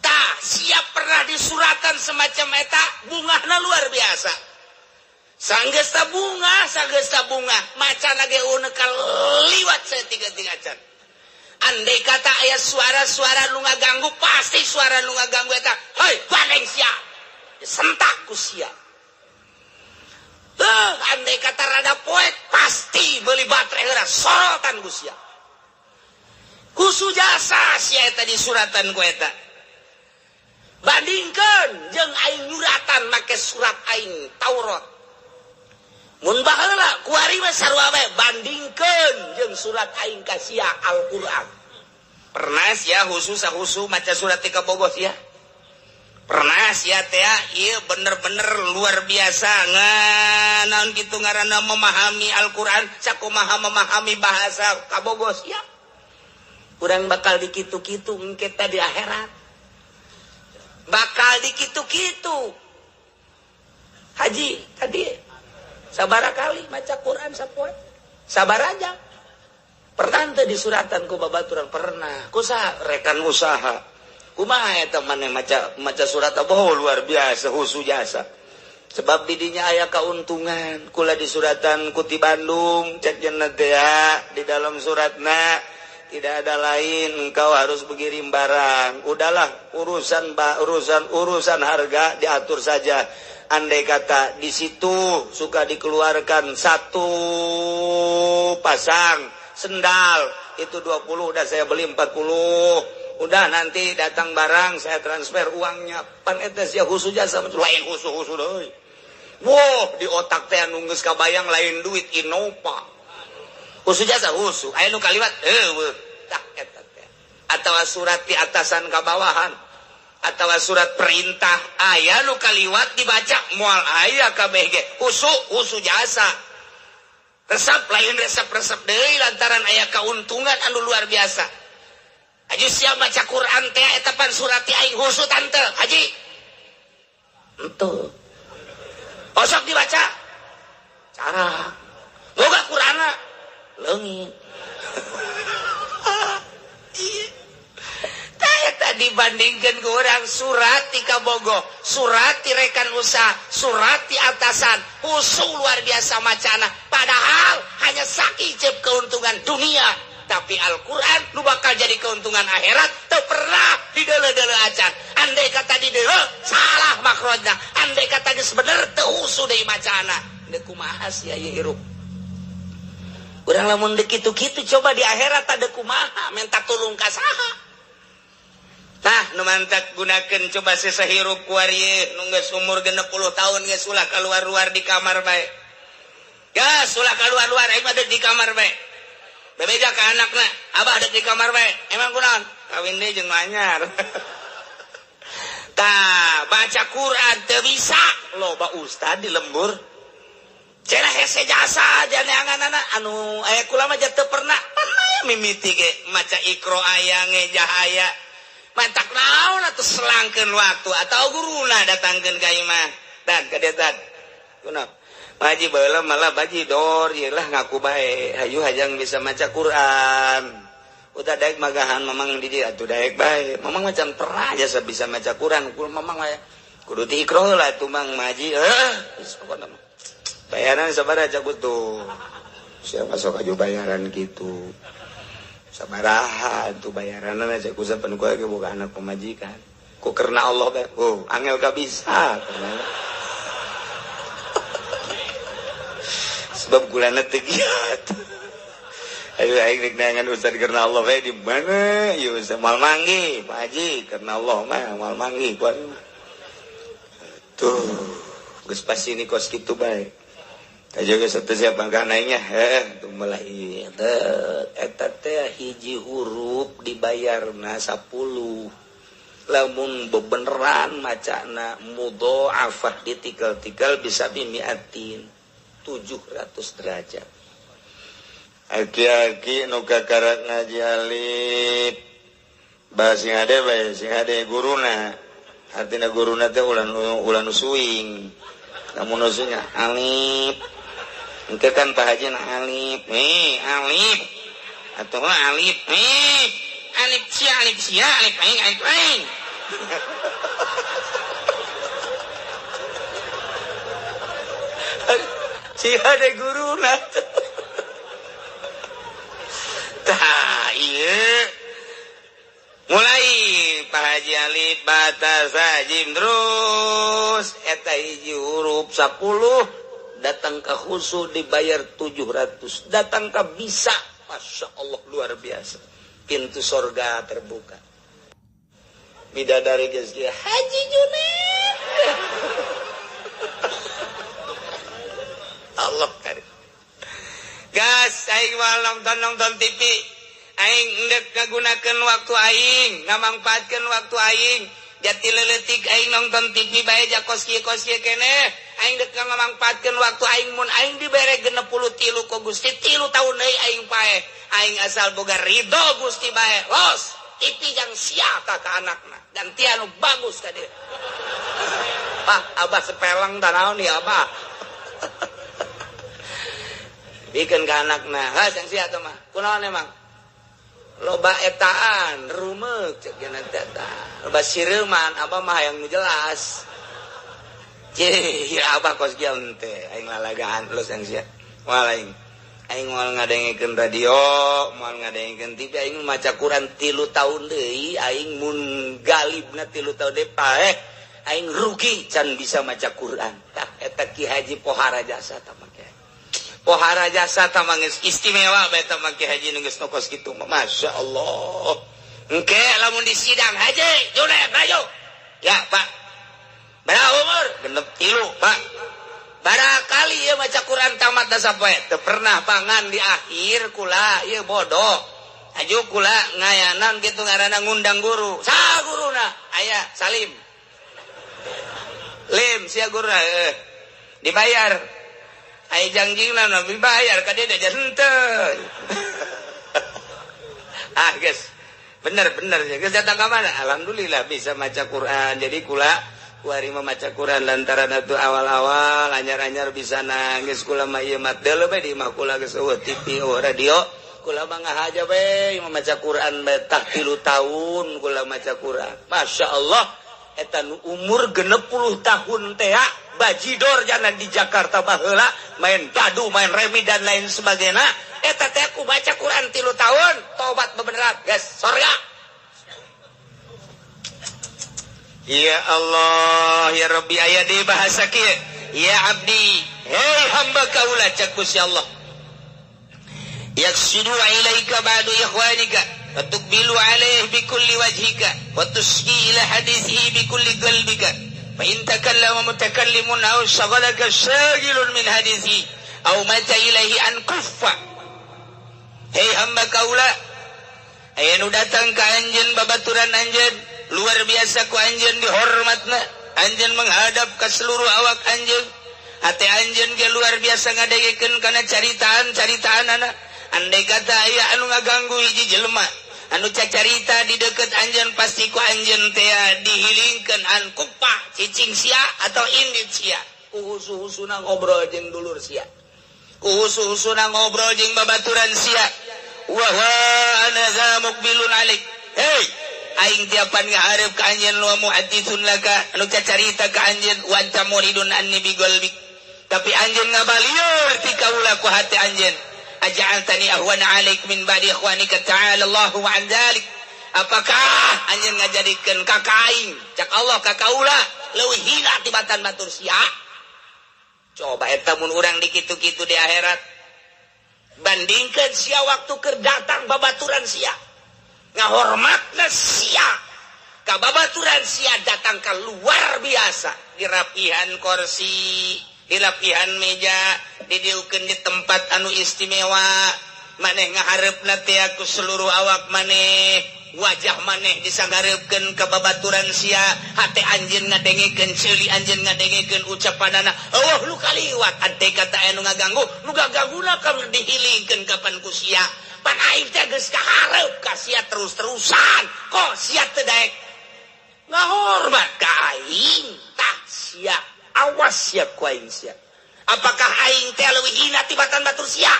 A: Tah, siap pernah disuratan semacam eta, bungahna luar biasa. Sanggesta bunga, sanggesta bunga, macan lagi unek liwat saya tiga-tiga can. Andai kata aya suara-suara nu ngaganggu, pasti suara nu ngaganggu eta. Hei, bareng sia. Sentak ku sia. Andai kata rada poek pasti beli baterai heula sorotan ku sia. Kusu jasa sia eta disuratan ku eta. Bandingkeun jeung aing nyuratan make surat aing Taurat. Mun baheula kuari mah sarua bae, bandingkeun jeung surat aing ka sia Al-Qur'an. Pernah sia khusus khusus maca surat ti kabogoh sia? Pernah sia teh ieu bener-bener luar biasa naon kitu ngaranna memahami Al-Qur'an sakumaha memahami bahasa kabogoh sia. Urang bakal dikitu-kitu engke teh di akhirat. Bakal dikitu-kitu. Haji tadi sabara kali maca Quran sapoe. Sabar aja. Pernah teh disuratan ku babaturan pernah. Kusaha rekan usaha. Kumaha eta maneh maca maca surat oh luar biasa husu jasa. Sebab didinya aya kauntungan kula disuratan ku ti Bandung cek cenah teh di dalam suratna tidak ada lain engkau harus mengirim barang. Udahlah urusan urusan harga diatur saja. Andai kata di situ suka dikeluarkan satu pasang sendal itu 20 udah saya beli 40. Udah nanti datang barang saya transfer uangnya. Pan eta sia khusus jasa lain khusus-khusus deui. Wow, di otak teh anu geus kabayang lain duit Innova. Khusus jasa khusus. Aya nu kaliwat eueuh tah eta teh. Atawa surat di atasan ka bawahan. Atawa surat perintah aya nu kaliwat dibaca moal aya kabeh ge. Khusus khusus jasa. Resep lain resep-resep deui lantaran aya kauntungan anu luar biasa. Haji siap baca Quran teh eta pan surat ti aing khusus tante haji. Entuh. Osok dibaca. Cara. Boga Qur'anna leungit. dibandingkan ke orang surat ti kabogoh, surat ti rekan usaha, surat ti atasan, usul luar biasa macana. Padahal hanya sakicep keuntungan dunia. Tapi Al-Quran lu bakal jadi keuntungan akhirat. Teu pernah didele-dele acan. Andai kata didele salah makrojna. Andai kata geus bener teu usuh deui macana. Deuk kumaha sia ieu hirup. Urang lamun deuk kitu-kitu coba di akhirat tah deuk kumaha minta tulung ka saha. Tah nu mantak gunakeun coba sesa hirup kuari nu geus umur 60 tahun geus ulah kaluar-luar di kamar bae. Gas ulah kaluar-luar aing mah deuk di kamar bae. Bebeja ka anakna, abah deuk di kamar bae. Emang kunaon? Kawin deui jeung nu anyar. Tah, baca Quran teu bisa, loba ustad di lembur. Cenah hese jasa janeanganana anu aya kula mah teu pernah. Pernah mimiti ge maca Iqra aya ngejah aya. Mantak naon atuh selangkeun waktu atau guruna datangkeun ka imah. Dan ka dieu tad. Kunaon? Baji baheula malah baji dor ieu lah ngaku bae. Hayu hayang bisa maca Quran. Udah daek magahan mamang di dieu atuh daek bae. Mamang macan pernah jasa bisa maca Quran. Kudu mamang mah kudu ti Iqra heula atuh mang maji. Heuh, geus pokona mah. Bayaran sabaraha aja tuh. Siapa sok aju bayaran gitu. Sabaraha tuh bayaranna aja ku sapan ku ge boga anak pemajikan. Ku karena Allah bae. Oh, angel ka bisa karena. Sebab gulana teu giat. Ayo aing rek neangan ustad karena Allah bae di mana? Ieu ustad moal manggi, Pak Haji, karena Allah mah moal manggi ku aing. Tuh, geus pasti ini kos kitu bae. Aja geus teu siap bangkana nya, heuh, tuh melah ieu eta teh hiji huruf dibayarna 10. Lamun bebeneran macana mudhoafah ditikal-tikal bisa bimiatin 700 derajat.
B: Aki-aki nu kakarak ngaji alif bah sing ade bae sing ade guruna. Artina guruna teh ulah nu suing. Lamun nu suing alif. Engke kan Pak Haji na alif. Nih alif. Atuh alif. Nih alif sia alif aing alif aing.
A: Si ada guruna. Tah ieu. Mulai Pak Haji alif batas jim terus eta hiji huruf 10 datang ke khusu dibayar 700, datang ke bisa, Masya Allah luar biasa, pintu sorga terbuka. Bidadari geus Haji Juned. Allah karim. Gas aing moal nonton TV. Aing endek ngagunakeun waktu aing, ngamangpaatkeun waktu aing. Jati leuletik aing nonton TV bae ja kos kieu keneh. Aing dek ngamangpaatkeun waktu aing mun aing dibere 63 ku Gusti 3 tahun deui aing paeh. Aing asal boga ridho Gusti bae. Los, TV jang sia ka anakna. Gantian nu bagus ka dieu. Pak, abah sepeleng tah naon ieu abah. Bikin ke anakna, ha sang sia teh mah. Kunaon emang? Loba etaan, rumeuk cek geuna teh tah. Loba sireuman, abah mah hayang nu jelas. Cih, ya abah kos kieu teh, aing lalagaan los sang sia. Moal aing. Aing moal ngadengekeun radio, moal ngadengekeun TV, aing maca Quran 3 tahun deui, aing mun galibna 3 tahun deui paeh, aing rugi can bisa maca Quran. Tah eta Ki Haji pohara jasa tah mah. Pohara jasa tamang geus istimewa bae tamang Ki Haji nu geus nokos kitu mah. Masya Allah. Engke lamun di sidang Haji Juned ayo. Ya Pak. Berapa umur? 63 Pak. Barakali ieu maca Quran tamat da sapoe. Teu pernah pangan di akhir kula ieu bodoh. Aju kula ngayanan kitu ngaranna ngundang guru. Saha guruna? Aya Salim. Lim sia guruna heuh. Dibayar. Ai jangjingna nabi bayar ka dia henteu. Ah geus. Bener geus datang ka mana? Alhamdulillah bisa maca Quran. Jadi kula kuari mah maca Quran lantaran atuh awal-awal anyar-anyar bisa nangis kula mah ieu mah deuleu bae di imah kula geus eueuh TV eueuh radio. kula mah ngahaja we maca Quran betah 3 tahun kula maca Quran. Masya Allah eta nu umur 60 tahun teh bajidor jalan di Jakarta baheula main dadu, main remi dan lain sebagainya. Eta teh aku baca Quran 3 tahun tobat bebeneran geus sorga. Ya Allah ya Rabbi aya di bahasa kieu ya abdi hei hamba kaula cek Gusti Allah yaksidu ilaika ba'du ikhwanika wa tuqbilu alaihi bi kulli wajhika wa tusqi ila hadithihi bi kulli qalbika fa in takallama mutakallimun aw shaghalaka shaghilun min hadithihi aw mata ilaihi an kuffa. Hei hamba kaula aya nu datang ka anjeun babaturan anjeun luar biasa ku anjeun dihormatna, anjeun menghadap ka seluruh awak anjeun, hate anjeun ge luar biasa ngadengekeun kana caritaan-caritaanana. Andai kata aya anu ngaganggu hiji jelema anu cacarita di deukeut anjeun pasti ku anjeun teh dihilingkeun an kupa cicing sia atau indit sia. Ku husu-husuna ngobrol jeung dulur sia, ku husu-husuna ngobrol jeung babaturan sia. Wa wa ana za muqbilun alik. Hei aing tiapan ngahareup ka anjeun wa muhadditsun laka anu cacarita ka anjeun wa anta muridun anni bi qalbik, tapi anjeun ngabalieur ti kaula ku hati anjeun. Aja'altani ahwana alaik min ba'di ikhwanika ta'ala Allahu an dzalik. Apakah anjeun ngajadikeun ka aing cak Allah ka kaula leuwih hina tibatan batur sia? Coba eta mun urang dikitu-kitu di akhirat, bandingkeun sia waktu keur datang babaturan sia ngahormatna sia ka babaturan sia datang ka luar biasa dirapihan kursi, dirapihan meja, didiukeun di tempat anu istimewa, maneh ngahareupna teh ku seluruh awak maneh, wajah maneh disanggareupkeun ka babaturan sia, hate anjeun ngadengekeun, ceuli anjeun ngadengekeun ucapanana. Eueuh nu kaliwat ante kata anu ngaganggu, nu gagangguna ka dihilingkeun kapan ku sia. Pan aing teh geus kahareup ka sia terus-terusan, kok sia teu daek ngahormat ka aing? Tah sia, awas sia ku aing sia. Apakah aing teh leuwih hina tibatan batur sia?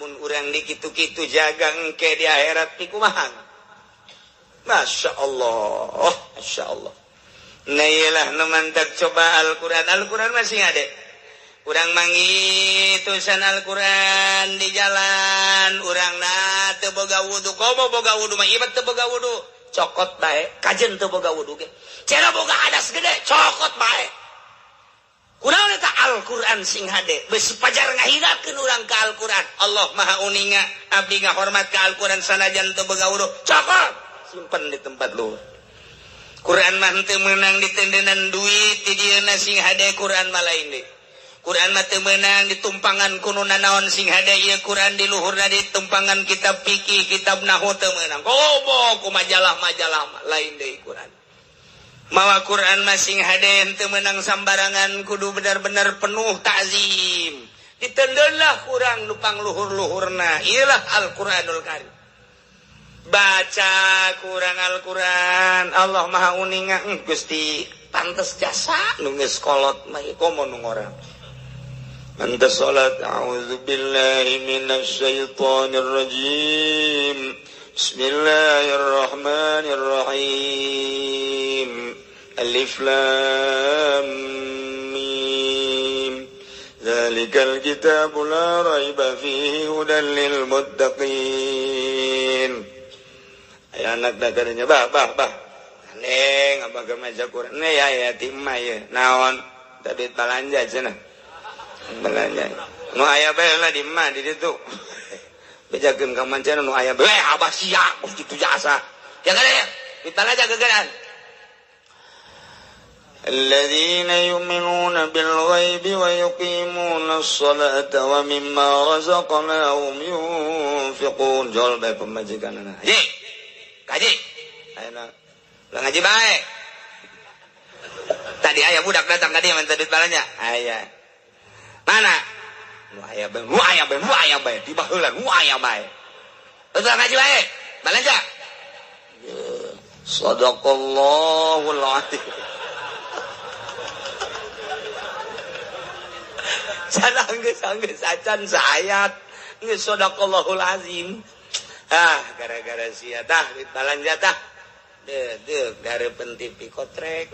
A: Mun urang dikitu-kitu jaga engke di akhirat pikumaha? Masya Allah, Masya Allah. Nah iyalah nu mantak coba Al-Quran. Al-Quran masih ada. Urang manggih tulisan Al-Quran di jalan. Urang na teu boga wudu. Komo boga wudu mah ieu teu boga wudu. Cokot bae, kajen teu boga wudu ge. Cera boga hadas gede, cokot bae. Kunaon eta Al-Quran sing hade? Besi pajar ngahinakeun urang ka Al-Quran. Allah Maha Uninga, abdi ngahormat ka Al-Quran sanajan teu boga wudu. Cokot, simpen di tempat luhur. Quran mah teu meunang ditendenan duit di dieuna sing hade Quran mah lain deui. Quran mah teu meunang ditumpangan ku nu nanaon sing hade ieu Quran di luhurna ditumpangan kitab fikih, kitab nahwu teu meunang. Gobo ku majalah-majalah lain deui Quran. Mawa Quran mah sing hade teu meunang sambarangan, kudu benar-benar penuh ta'zim. Ditendeunlah kurang nu pangluhur-luhurna. Ieulah Al-Qur'anul Karim. Baca kurang Al-Quran, Allah Maha Uninga. Gusti pantes jasa nu geus kolot mah komo nu ngorang. Pantes salat a'udzubillahi minasyaitonir rajim. Bismillahirrahmanirrahim. Alif lam mim. Zalikal kitabu la raiba fihi hudan lil muttaqin. Aya anak dagarnya bah bah bah. Neng abah ge maca Quran. Ne ya ya ti emak ye. Naon? Tadi balanja cenah. Balanja. Nu aya bae lah di emak di ditu. Bejakeun ka mancana nu aya bae abah sia kitu jasa. Ya gede ya. Dibalanja gegeran. Alladzina yu'minuna bil ghaibi wa yuqimuna as-salata wa mimma razaqnahum yunfiqun. Jol bae pemajikanana. Ye. Kaji. Ayeuna ulah ngaji bae. Tadi aya budak datang ka dieu minta duit balanja. Aya. Mana? Nu aya bae, nu aya bae, nu aya bae, di baheula nu aya bae. Ulah ngaji bae, balanja. Sadaqallahul azim. Sana anggeus-anggeus acan saayat. Geus sadaqallahul azim. Ah, gara-gara sia tah duit balanja tah. Deuk dihareupeun TV kotrek.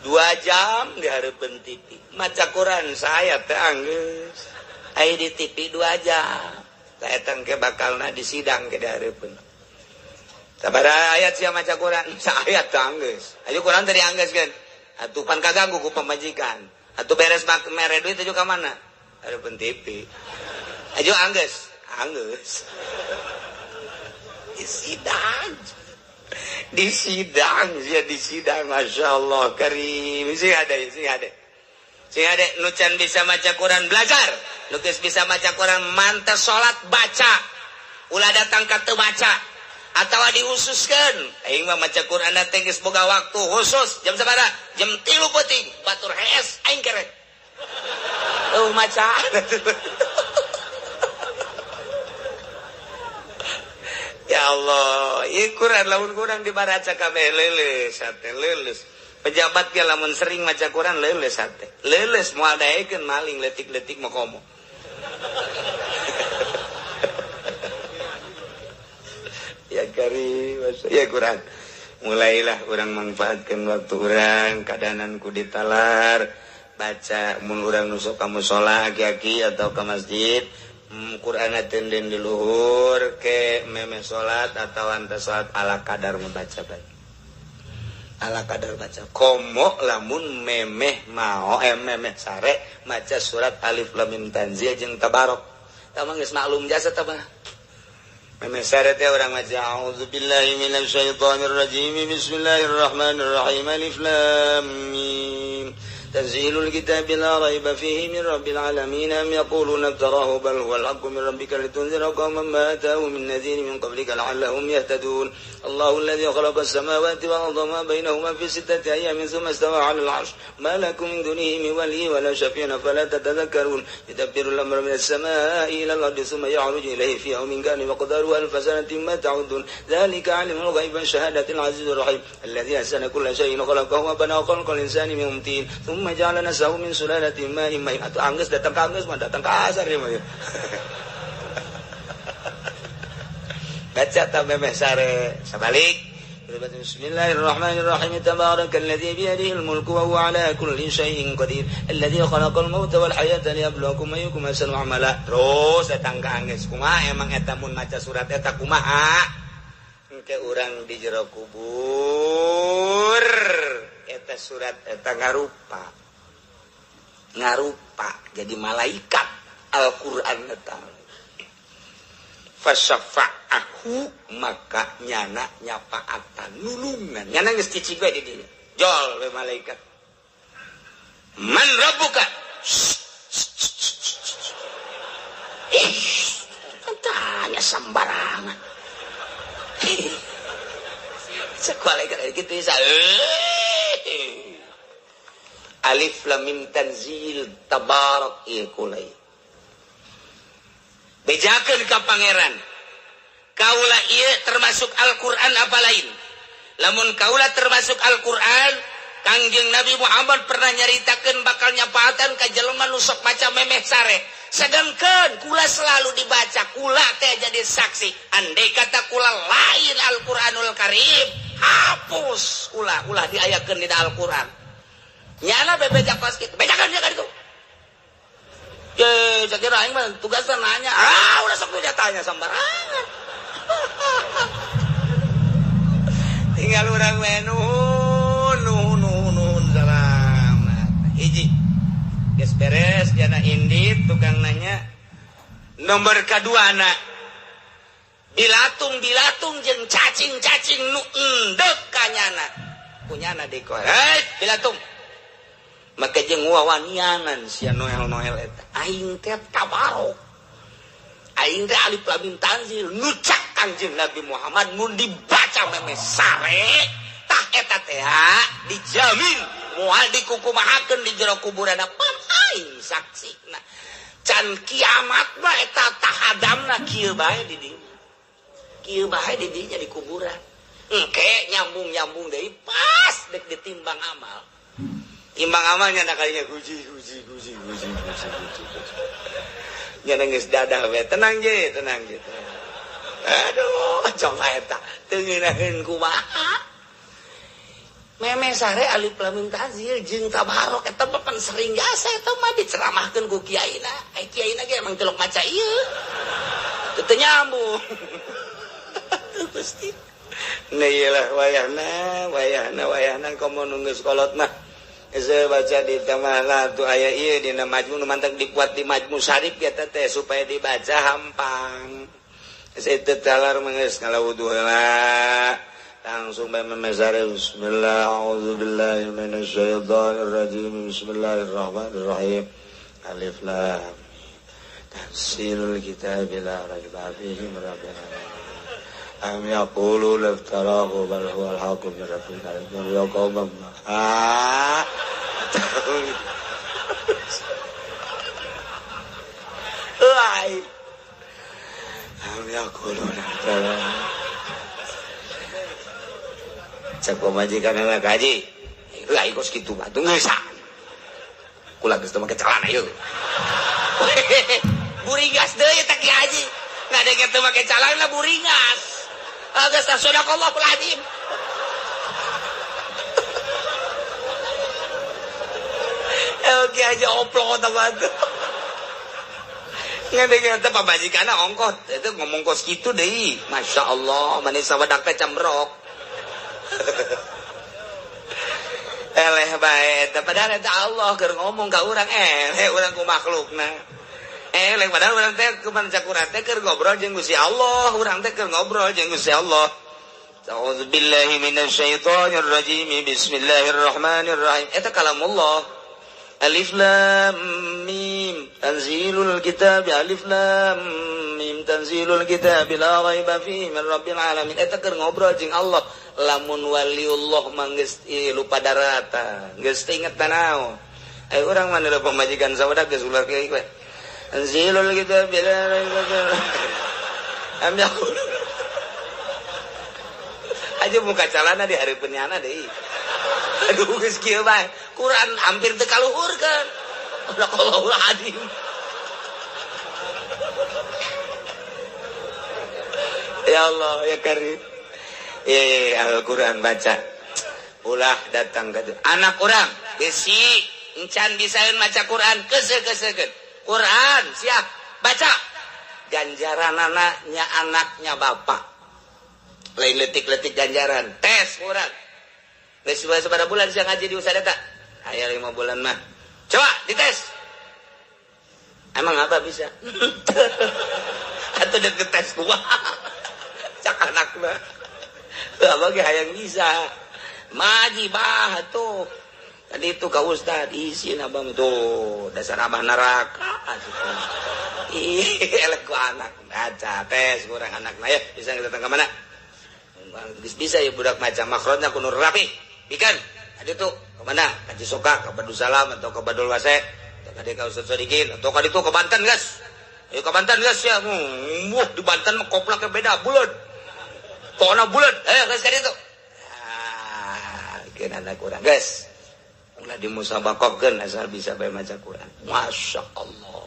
A: 2 jam dihareupeun TV. Maca Quran saya teh anggeus. Aya di TV 2 jam. Tah eta engke bakalna di sidang ke dihareupeun. Sabaraha ayat sia maca Quran? Saayat teh anggeus. Ayo Quran teh dianggeuskeun. Atuh pan kaganggu ku pamajikan. Atuh beres mere duit atuh ka mana? Hareupeun TV. Ayo anggeus. Anggeus. Di sidang. Di sidang sia di sidang masyaallah karim. Sing ada sing ada. Sing ada nu can bisa maca Quran belajar. Nu geus bisa maca Quran mantes salat baca. Ulah datang ka teu maca. Atawa dihususkeun. Aing mah maca Quran teh geus boga waktu khusus jam sabaraha? Jam 3 peuting batur hees aing kerek. Eueuh maca. Ya Allah, ieu Quran lamun kurang dibaraca kabeh leuleus hate leuleus. Pejabat ge lamun sering maca Quran leuleus hate. Leuleus moal daekeun maling leutik-leutik mah komo. Ya karim, ya Quran. Mulailah orang manfaatkan waktu orang, kadanan ku ditalar, baca mun urang nusuk ka mushola aki-aki atau ka masjid, Quran tenden di luhur ke meme salat atau anta salat ala kadar membaca baik. Ala kadar baca. Komo lamun memeh mao memeh sare maca surat Alif Lam Mim Tanzil jeung Tabarok. Tah mah geus maklum jasa tah mah. Memeh sare teh urang maca a'udzubillahi minasyaitonirrajim bismillahirrahmanirrahim alif lam mim tanzilul kitabi la raiba fihi min rabbil alamin am yaquluna iftarahu bal huwal haqqu min rabbika litunzira qauman ma atahum min nadhirin min qablika la'allahum yahtadun Allahu alladhi khalaqa as-samawati wal arda ma bainahuma fi sittati ayamin thumma istawa 'alal 'arsy ma lakum min dunihi min waliyyin wa la shafi'in fala tatadhakkarun yudabbiru al-amra min as-samaa'i ila al-ardi thumma ya'ruju ilayhi fi yawmin kana miqdaruhu alfa sanatin ma ta'udun dhalika 'alimul ghaibi wash-shahadati al-'azizur rahim alladhi ahsana kulla shay'in khalaqahu wa bana khalqal insani min tin thumma ja'ala nasahu min sulalatin ma'in mahin. Atuh anggeus datang ka anggeus mah datang ka asar ieu mah. Baca ta memeh sare sabalik. Bismillahirrahmanirrahim tabarakalladzi biyadihil mulku wa huwa ala kulli syai'in qadir alladzi khalaqal mauta wal hayata liyabluwakum ayyukum ahsanu amala. Terus datang ka anggeus kumaha emang eta mun maca surat eta kumaha? Engke urang di jero kubur eta surat eta ngarupa ngarupa jadi malaikat Al-Qur'an eta fasyafa'ahu maka nyana nyapaatan nulungan nyana geus cicing we di dinya jol we malaikat man rabbuka ih tanya sembarangan cek malaikat kitu bisa Alif Lam Mim Tanzil Tabarak ieu kulai bejakeun ka pangeran kaula ieu termasuk Al-Qur'an apa lain lamun kaula termasuk Al-Qur'an Kangjeng Nabi Muhammad pernah nyaritakeun bakal nyapaatan ka jelema nu sok maca memeh sare sedangkan kula selalu dibaca kula teh jadi saksi andai kata kula lain Al-Qur'anul Karim hapus kula ulah diayakeun dina Al-Qur'an nyana bebeja kos kitu bejakeun dia ka ditu ye sakira aing mah tugasna nanya ah ulah sok tanya sembarangan tinggal urang we nuhun nuhun nuhun salam hiji geus beres jana indit tukang nanya nomor kadua anak bilatung bilatung jeung cacing-cacing nu endek ka nyana punyana dikor hei bilatung maka jeung wawanianan sia Noel-Noel eta aing teh tabarok aing teh alif lam mim tanzil nu cak Kangjeng Nabi Muhammad mun dibaca memeh sare tah eta teh dijamin moal dikukumahakeun di jero kuburanna pam aing saksina can kiamat mah eta tahadamna kieu bae di dinya kieu bae di dinya di kuburan engke nyambung-nyambung deui pas dek ditimbang amal timbang amalnya nak kalinya guji guji guji guji guji guji. Nya geus dadah we. Tenang je, tenang je. Aduh, coba eta teu ngeunaheun kumaha. Meme sare alif lam mim tanzil jeung tabarok eta mah pan sering jasa eta mah diceramahkeun ku kiaina. Ai kiaina ge emang telok maca ieu. Teu nyambung. Tuh Gusti. Nah iyalah wayahna, wayahna, wayahna komo nu geus kolot mah. Geus baca di tamah lah tuh aya ieu dina majmu nu mantep dibuat di majmu syarif eta teh supaya dibaca hampang. Geus teu talar mah geus ngalawudu heula. Langsung bae memesare bismillah a'udzubillahi minasyaitonirrajim bismillahirrahmanirrahim alif lam tanzilul kitabi la raiba fihi min rabbil alamin am yaqulu laftarahu bal huwal haqqu min rabbil alamin ya qaum ah ai am yaqulu laftarahu cek pamajikan anak haji lah ikut segitu batu nggak kula geus teu make celana ieu buringas deui teh ki haji ngadenge teu make celana buringas geus tah sadaqallahul azim ki haji oplok eta batu ngadenge teh pamajikanna ongkoh itu ngomong kos kitu deui masyaallah manis sawadak teh cambrok eleh bae eta padahal eta Allah keur ngomong ka urang eleh urang ku makhlukna eleh padahal urang teh kumaha cak urang teh keur ngobrol jeung Gusti Allah urang teh keur ngobrol jeung Gusti Allah. A'udzubillahi minasyaitonir rajim bismillahirrahmanirrahim eta kalamullah alif lam mim tanzilul kitab alif lam mim tanzilul kitab la raiba fihi min rabbil alamin eta keur ngobrol jeung Allah. Lamun waliullah mah geus lupa darata geus teu inget naon ai urang mah neuleuh pamajikan sawadak geus ulah kieu we anzilul kitab la raiba fihi am yaqulu aja muka calana di hareupeun nyana deui aduh geus kieu bae Quran hampir teu kaluhurkeun Allahul azim ya Allah ya Karim. Al-Quran baca ulah datang ke anak orang besi encan bisaeun maca Quran keuseukeun Quran siap baca ganjaran anaknya anaknya bapak lain letik-letik ganjaran tes Quran geus sabaraha bulan sia ngaji di Ustaz eta aya 5 bulan mah coba dites emang apa bisa atuh deket tes kumaha cak anak mah abah ge hayang bisa maji bah tuh tadi itu ka ustad isin abah tuh dasar abah neraka ih elek ku anak baca tes kurang anak nah ya bisa datang ke mana bisa ya budak maca makhrajna kudu rapi bikan tadi tuh ke mana ka Cisoka ka Badussalam atau ke Badul Wase atau ka Ustaz Sodikin atau ka ditu ke Banten guys ayo ke Banten guys ya wuh di Banten mah koplaknya beda bulat pokoknya bulat, ayo guys kali itu. Ah, bikin anak kurang guys. Ulah dimusabaqahkeun asal bisa bae maca Quran. Masya Allah.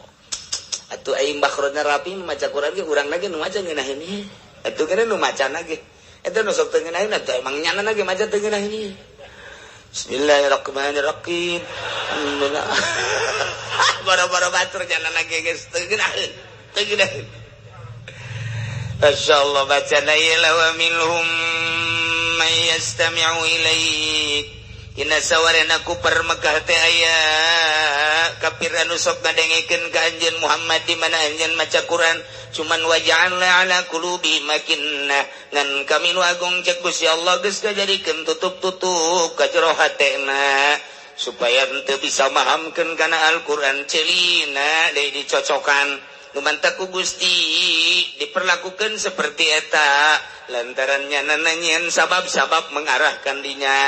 A: Atuh aing makhrajna rapi maca Quran ge urang lagi nu maca ngeunaheun ieu. Atuh kana nu macana ge. Eta nu sok teu ngeunaheun atuh emang nyana ge maca teu ngeunaheun ieu. Bismillahirrahmanirrahim. Alhamdulillah. Boro-boro batur nyana ge geus teu ngeunaheun. Teu ngeunaheun. Masyaallah baca la wa minhum may yastami'u ilaik dina sawarena ku Mekah teh aya kafir anu sok ngadengekeun ka anjeun Muhammad di mana anjeun maca Quran cuman waja'alna ala qulubi makinna ngan kami nu agung cek Gusti Allah geus kajadikeun tutup-tutup ka jero hatena supaya henteu bisa mahamkeun kana Al-Qur'an celina deui dicocokan lumantak ku Gusti diperlakukan seperti eta lantarannya nananyian sabab-sabab mengarahkan dinya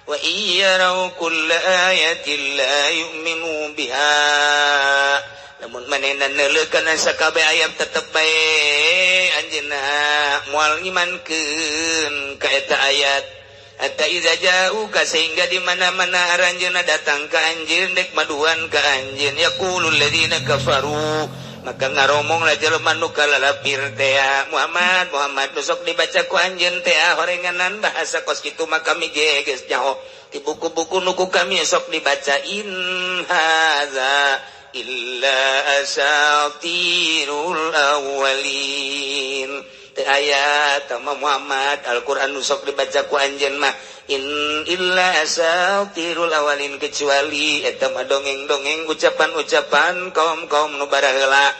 A: wa iyyarau kulla ayatin la yu'minu biha lamun manehna neuleukeun sakabeh ayat tetep bae anjeunna moal ngimankeun ka eta ayat. Hatta iza ja'uka sehingga di mana-mana aranjeunna datang ka anjeun dek maduan ka anjeun yaqulul ladzina kafaru maka ngaromong lah jelema nu kalalapir teh Muhammad Muhammad nu sok dibaca ku anjeun teh horenganan bahasa kos kitu mah kami ge geus nyaho di buku-buku nu ku kami sok dibaca in hadza illa asatirul awwalin teu aya tama Muhammad Al-Qur'an nu sok dibaca ku anjeun mah in illa asatirul awalin kecuali eta mah dongeng-dongeng ucapan-ucapan kaum-kaum nu baraheula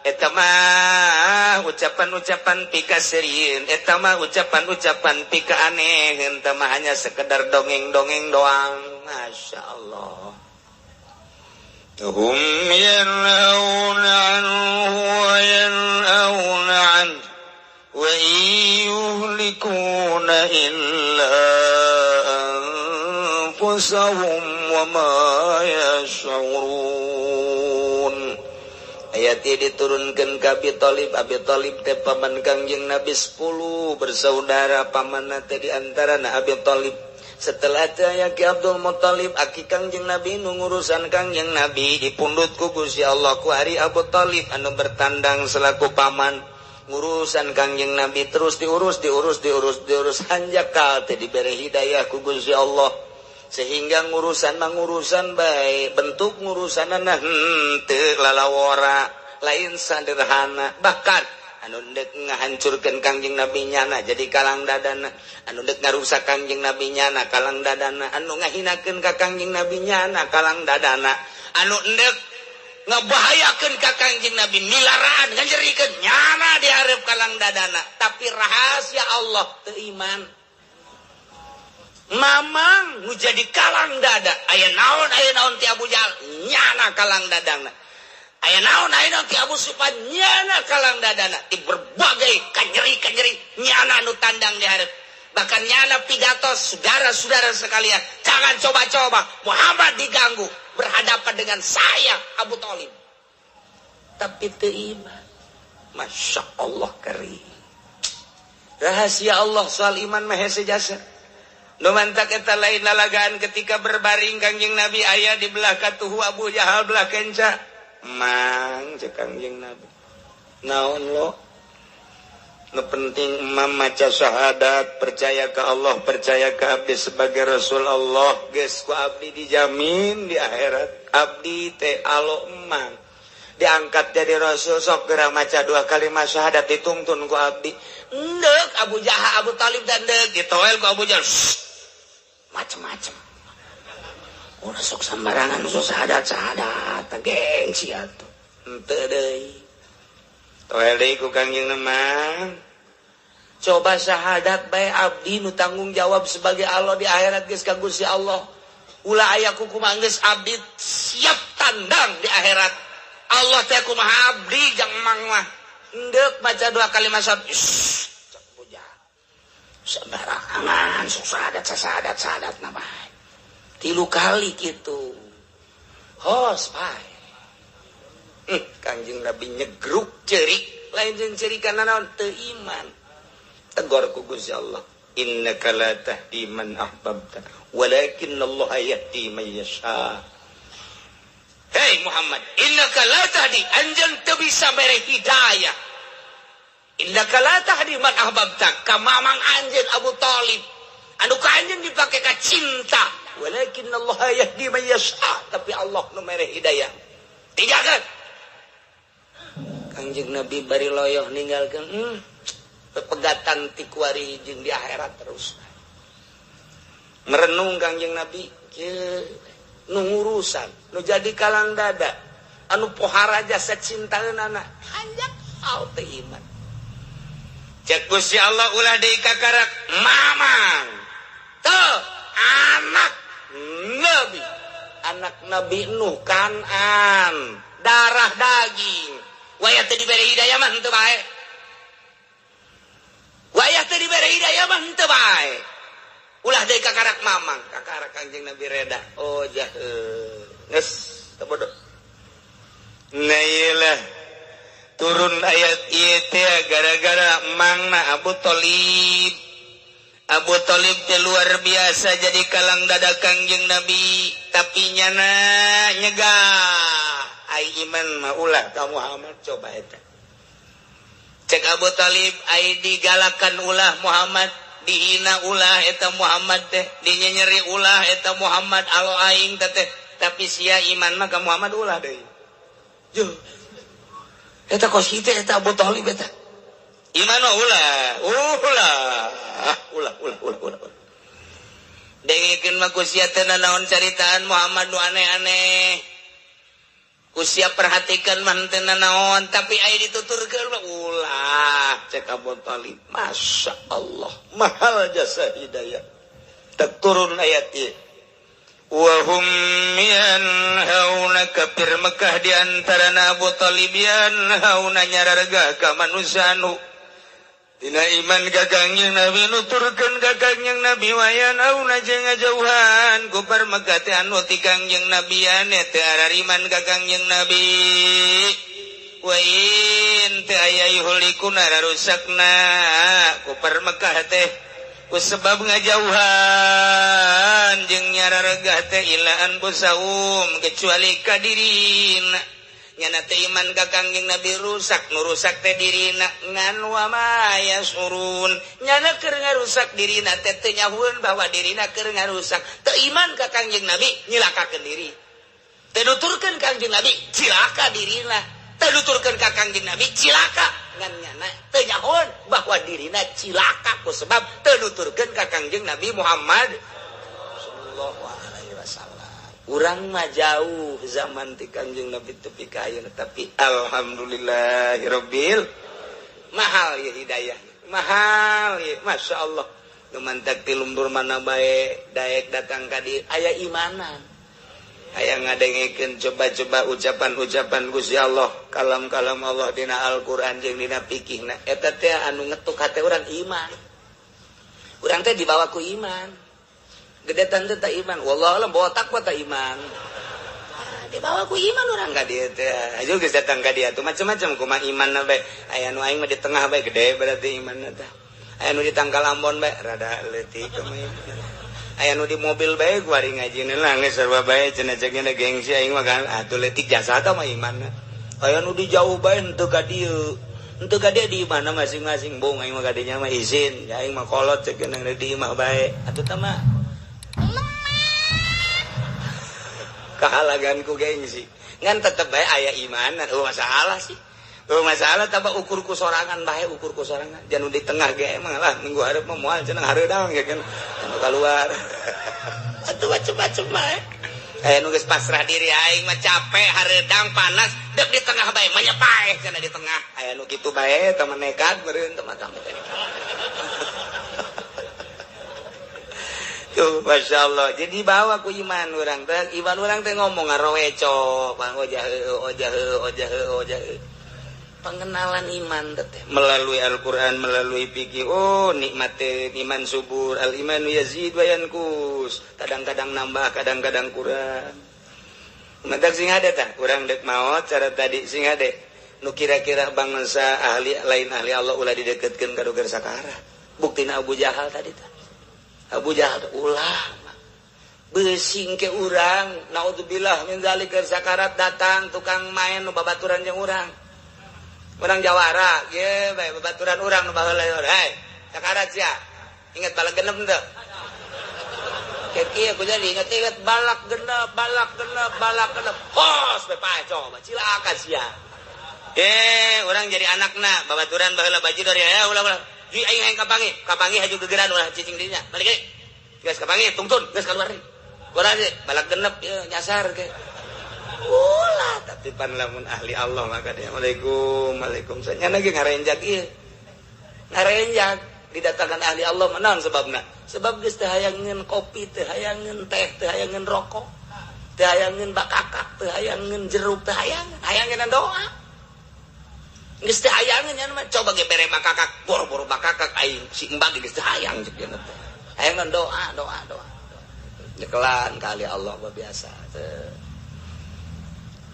A: eta mah ucapan-ucapan pikaseurieun eta mah ucapan-ucapan pika aneh eta mah hanya sekedar dongeng-dongeng doang. Masya Allah.
B: Hum yanhauna anhu wa yanhauna anhu wa yuhlikuna illa anfusahum wa ma yash'urun.
A: Ayat ini diturunkan ke Abi Thalib. Abi Thalib teh paman Kangjeng Nabi 10 bersaudara, pamanna teh di antarana Abi Thalib. Setelah teh Ki Abdul Muthalib aki Kangjeng Nabi nu ngurusan Kangjeng Nabi dipundhut ku Gusti Allah ku ari Abu Thalib anu bertandang selaku paman ngurusan Kangjeng Nabi terus diurus diurus diurus diurus hanjakal teh dibere hidayah ku Gusti Allah sehingga ngurusan mangurusan bae bentuk ngurusanana henteu lalawora lain sederhana bahkan anu dek ngahancurkeun Kangjeng Nabi nyana jadi kalang dadana anu dek ngarusak Kangjeng Nabi nyana kalang dadana anu ngahinakeun ka Kangjeng Nabi nyana kalang dadana anu endek ngebahayakeun ka Kangjeng Nabi milaraan nganjerikeun nyana dihareup kalang dadana tapi rahasia Allah teu iman mamang nu jadi kalang dada aya naon ti Abu Jahal nyana kalang dadana aya naon ti Abu Sufyan nyana kalang dadana di berbagai kanyeri-kanyeri nyana nu tandang dihareup bahkan nyana pidato saudara-saudara sekalian jangan coba-coba Muhammad diganggu berhadapan dengan saya Abu Thalib tapi teu iman. Masya Allah keri rahasia Allah soal iman mah hese jasa. Nu mantak eta lain lalagaan ketika berbaring Kangjeng Nabi aya di belah katuhu Abu Jahal belah kenca mang cek Kangjeng Nabi naon lo nu penting emam maca syahadat percaya ke Allah percaya ke abdi sebagai Rasul Allah geus ku abdi dijamin di akhirat abdi teh alo emang diangkat jadi Rasul sok geura maca dua kalimat syahadat dituntun ku abdi ndek Abu Jahal Abu Thalib dan ndek ditoel ku Abu Jahal macem-macem ulah sok sembarangan sok syahadat syahadat gengsi atuh henteu deui toel deui ku Kangjeng mah coba syahadat bae abdi nu tanggung jawab sebagai Allah di akhirat geus ka Gusti Allah ulah aya kumaha geus abdi siap tandang di akhirat Allah teh kumaha abdi jang mang mah endek baca dua kalimat syahadat sembarangan sok syahadat syahadat syahadat na bae tilu kali kitu hos bae Kangjeng Nabi nyegruk ceurik lain jeung ceurikan naon teu iman tegor ku Gusti Allah innaka la tahdi man ahbabta walakin Allah yahdi man yasha. Hei Muhammad innaka la tahdi anjeun teu bisa mere hidayah innaka la tahdi man ahbabta ka mamang anjeun Abu Thalib anu ka anjeun dipake ka cinta walakin Allah yahdi man yasha tapi Allah nu mere hidayah tinggalkeun Kangjeng Nabi bari loyoh ninggalkeun pepegatan ti kuari jeung di akhirat terus merenung Kangjeng Nabi nu ngurusan nu jadi kalang dada anu pohara jasa cintaeunana hanjak au teu iman cek Gusti Allah ulah deui kakarak mamang teu anak Nabi anak Nabi Nuh Kanan darah daging wayah teu dibere hidayah mah henteu bae wayah teu dibere hidayah mah henteu bae ulah deui kakarak mamang kakarak Kangjeng Nabi reda oh jahe geus teu bodoh.
B: Nah iyalah turun ayat ieu teh gara-gara mangna Abu Thalib.
A: Abu Thalib teh luar biasa jadi kalang dada Kangjeng Nabi, tapi nyana nyegah ai iman mah ulah ka Muhammad. Coba eta cek Abu Thalib, ai digalakan ulah Muhammad, dihina ulah eta Muhammad teh, dinyenyeri ulah eta Muhammad, alo aing teh, tapi sia iman mah ka Muhammad ulah deui. Yo eta kos kitu eta Abu Thalib eta iman mah ulah ulah ulah ulah ulah ulah. Dengekeun mah ku sia teh naon caritaan Muhammad nu aneh-aneh, ku sia perhatikan mah teu naon, tapi aya dituturkeun mah ulah. Cek Abu Thalib, Masya Allah, mahal jasa hidayah. Tak turun ayat ieu, wahum yanhauna, kafir Mekah di antara Abu Thalib, yanhauna nyarargah ka manusia anu dina iman ka Kangjeng Nabi, nuturkeun ka Kangjeng Nabi, wayanhauna jeung ngajauhan kufar Mekah teh anu ti Kangjeng Nabi, ane teu arariman ka Kangjeng Nabi. Wa in teu aya yuhlikuna rusakna kufar Mekah teh ku sebab ngajauhan jeung nyarargah teh illa anfusahum kecuali ka dirina. Nyana teh iman ka Kangjeng Nabi rusak, nu rusak teh dirina, ngan wa ma yasurun nyana keur ngarusak dirina teh teu nyahueun bahwa dirina keur ngarusak. Teu iman ka Kangjeng Nabi nyilakakeun diri, teu nuturkeun Kangjeng Nabi cilaka dirina, teu nuturkeun ka Kangjeng Nabi cilaka, ngan nyana teu nyahueun bahwa dirina cilaka ku sebab teu nuturkeun ka Kangjeng Nabi Muhammad sallallahu alaihi wasallam. Urang mah jauh zaman ti Kangjeng Nabi tepi ka ayeuna, tapi alhamdulillahirabbil mahal ya hidayah, mahal ya, Masya Allah. Nu mantak ti lembur mana bae daek datang ka dieu aya imanan, aya ngadengekeun coba-coba ucapan-ucapan Gusti Allah, kalam-kalam Allah dina Al-Qur'an jeung dina fikihna, eta teh anu ngetuk hate urang iman. Urang teh dibawa ku iman. Gede tante tak iman, wallahu alam bawa takwa tak iman. Ah, dibawa ku iman urang ka dieu teh. Ayo geus datang ka dieu tuh macam-macam kumaha iman bae. Aya nu aing mah di tengah bae gede berarti imanna teh. Aya nu di tangkal ambon bae rada leutik kumaha iman. Aya nu di mobil bae kuari ngajina lah geus sarua bae cenah cekna gengsi aing mah kan atuh leutik jasa tah mah imanna. Aya nu di jauh bae henteu ka dieu. Henteu ka dieu di imahna masing-masing, bung aing mah ka dinya mah izin, aing mah kolot cekna di imah bae. Atuh tah mah kahalagan ku gengsi ngan tetep bae aya imanan. Oh masalah sih, oh masalah tambah ukur ku sorangan bae, ukur ku sorangan jangan di tengah ge emang lah minggu hareup mah moal cenah hareudang ge kan anu keluar atuh macem-macem bae. Aya nu geus pasrah diri, aing mah capek hareudang panas dek di tengah bae mah nya paeh cenah di tengah. Aya nu kitu bae teh mah nekat meureun teh mah. Tuh, Masya Allah. Jadi bawa ku iman orang teh, iman orang teh ngomong ngaroweco, bang ojah ojah ojah ojah. Pengenalan iman teh melalui Al-Qur'an, melalui fikih. Oh, nikmat iman subur, al imanu yazid wa yanqus. Kadang-kadang nambah, kadang-kadang kurang. Mentak sing hade tah, urang dek maot cara tadi sing hade. Nu kira-kira bangsa ahli lain ahli Allah ulah dideketkeun ka dugar sakarat. Buktina Abu Jahal tadi tah. Abu Jahal ulah besing ke urang, naudzubillah min zalik, sakarat datang tukang main nu babaturan jeung urang. Urang jawara ye bae babaturan urang nu baheula, hei sakarat sia, ingat balak genep teu? Kieu ku jadi ingat-ingat balak genep, balak genep, balak genep, hos bae pae coba cilaka sia. Urang jadi anakna babaturan baheula bajidor ya ulah ulah. Ji aing hayang kapangi, kapangi haju gegeran ulah cicing dirinya. Balik deui. Geus kapangi tungtun, geus keluar deui. Keluar deui, balak genep ieu nyasar ke. Ulah tapi pan lamun ahli Allah maka dia Waalaikum, waalaikumsalam. Nya ge ngarenjak ieu. Ngarenjak didatangkan ahli Allah mah naon sebabna? Sebab geus teu hayangeun kopi, teu hayangeun teh, teu hayangeun rokok, teu hayangeun bakakak, teu hayangeun jeruk, teu hayangeun, hayangeun doa. Geus teu hayangeun nya mah coba ge bere bakakak, boro-boro bakakak aing si embag geus teu hayang cek dia teh. Hayangeun doa, doa, doa. Nyekelan kali Allah mah biasa teh.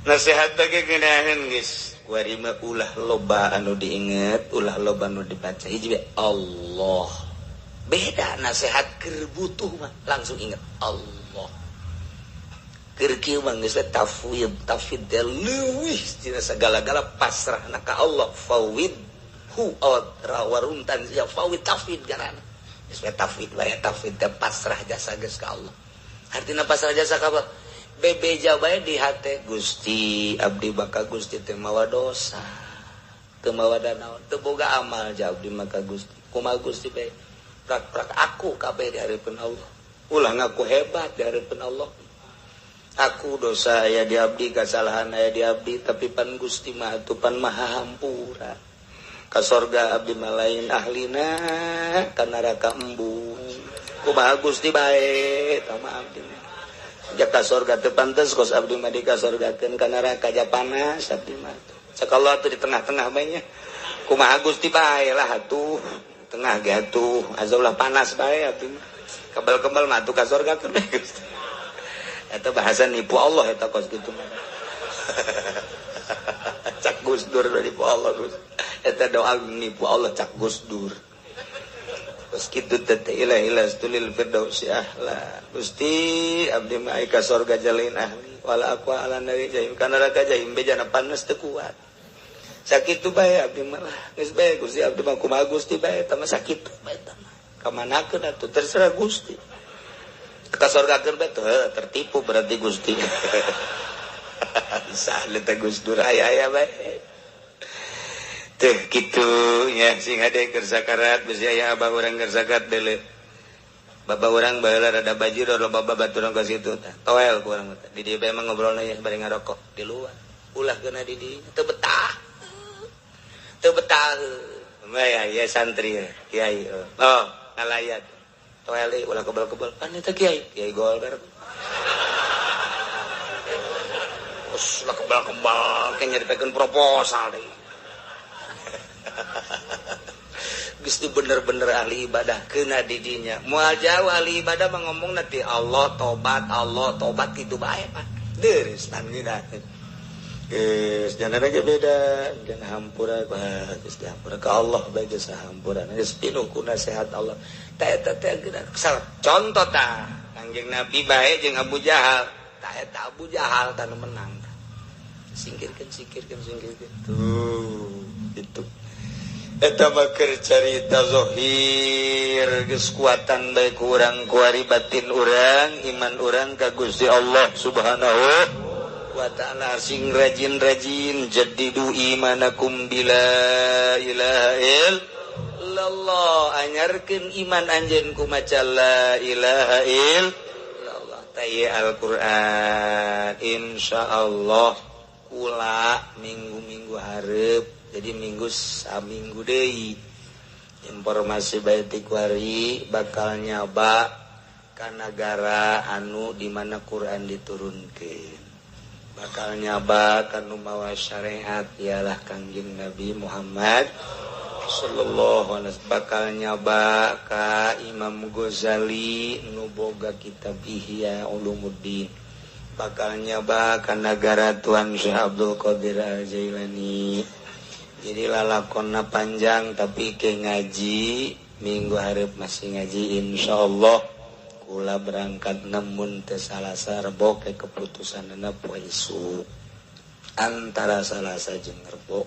A: Nasihat ge ngeunaheun geus kuari mah ulah loba anu diinget, ulah loba anu dibaca. Hiji Allah. Beda nasihat keur butuh mah langsung ingat Allah. Keur kieu mah geus tafwid, tafwid teh leuwih tina sagala-gala pasrahna ka Allah. Fawid hu rawaruntan ya fawid tafwid garana. Geus we tafwid bae, tafwid teh pasrah jasa geus ka Allah. Artina pasrah jasa ka Allah. Bebeja bae di hate Gusti abdi bakal Gusti teh mawa dosa. Teu mawa danaon, teu boga amal ja abdi maka Gusti. Kumaha Gusti bae? Prak-prak aku kabeh di hareupeun Allah. Ulah ngaku hebat di hareupeun Allah. Aku dosa aya di abdi, kasalahan aya di abdi, tapi pan Gusti mah atuh pan maha hampura. Ka sorga abdi mah lain ahlina, ka neraka embung. Kumaha Gusti bae eta mah abdi mah. Ja ka sorga teu pantes kos abdi mah dikasorgakeun, ka neraka ja panas abdi mah. Cek Allah atuh di tengah-tengah bae nya. Kumaha Gusti bae lah atuh. Tengah ge atuh azaulah panas bae atuh. Kebal-kebal mah atuh ka sorga keun Gusti. Eta bahasa nipu Allah eta kos kitu mah. Cak Gus Dur nipu Allah Gus. Eta doa nipu Allah cak Gus Dur. Kos kitu teh ilahi lastulil firdausi ahla. Gusti abdi mah ka sorga jalain ahli wala aqwa ala nari jahim ka neraka jahim bejana panas teu kuat. Sakitu bae abdi mah lah. Geus bae Gusti abdi mah kumaha Gusti bae eta mah sakitu bae eta mah. Kamanakeun atuh terserah Gusti. Ka sorgakeun bae tuh tertipu berarti Gusti. Salah teh Gus Dur aya-aya bae. Teh kitu nya sing hade keur sakarat bisi aya abah urang keur sakarat deuleu. Baba urang baheula rada bajir loba babaturan ka situ tah. Toel ku urang teh. Di dieu bae mah ngobrolna ye bari ngarokok di luar. Ulah keuna di dieu teu betah. Teu betah. Mah ya santri ya, kiai. Oh, ngalayat. Toel deui ulah kebal-kebal. Pan eta kiai, kiai Golkar. Terus ulah kebal-kebal kayak nyaritakeun proposal deui. Geus teu bener-bener ahli ibadah keuna di dinya. Moal jauh ahli ibadah mah ngomongna ti Allah tobat kitu bae pan. Deus tan geuna. Geus jangan ge beda, jangan hampura geus dihampura ka Allah bae geus hampura. Geus pinuh ku nasihat Allah. Ta eta teh geuna contoh tah Kangjeng Nabi bae jeung Abu Jahal. Ta eta Abu Jahal tah nu menang. Singkirkeun singkirkeun singkirkeun. Tuh itu. Eta mah keur carita zahir geus kuatan bae ku urang kuari batin urang iman urang ka Gusti Allah Subhanahu wa ta'ala. Sing rajin-rajin jaddidu imanakum bila ilaha illallah, anyarkeun iman anjeun ku maca la ilaha illallah. Ta ieu Al-Qur'an insyaallah kula minggu-minggu hareup, jadi minggu saminggu deui informasi bae ti kuari bakal nyaba ka nagara anu di mana Quran diturunkeun, bakal nyaba ka nu mawa syariat ialah Kangjeng Nabi Muhammad sallallahu alaihi wasallam, bakal nyaba ka Imam Ghazali nu boga kitab Ihya Ulumuddin, bakal nyaba ka nagara Tuan Syekh Abdul Qadir Al-Jailani. Jadi lalakonna panjang tapi ke ngaji minggu hareup masih ngaji insyaallah. Kula berangkat namun teu Salasa Rebo ke keputusanna poe isuk. Antara Salasa jeung Rebo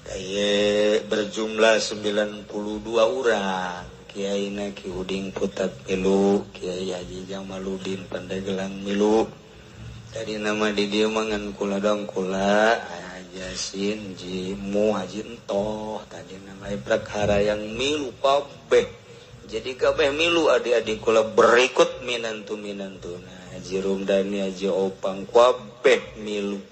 A: kaye berjumlah 92 orang. Kiai na Ki Uding Putat milu, Kiai Haji Jamaludin Pandeglang milu. Tadi nama di dieu mah ngan kula dong kula Yasin Jimu Haji Entoh tadi nama Ibrahara yang milu kabeh. Jadi kabeh milu adik-adik kula berikut minantu minantu. Nah, Haji Rumdani Haji Opang kabeh milu.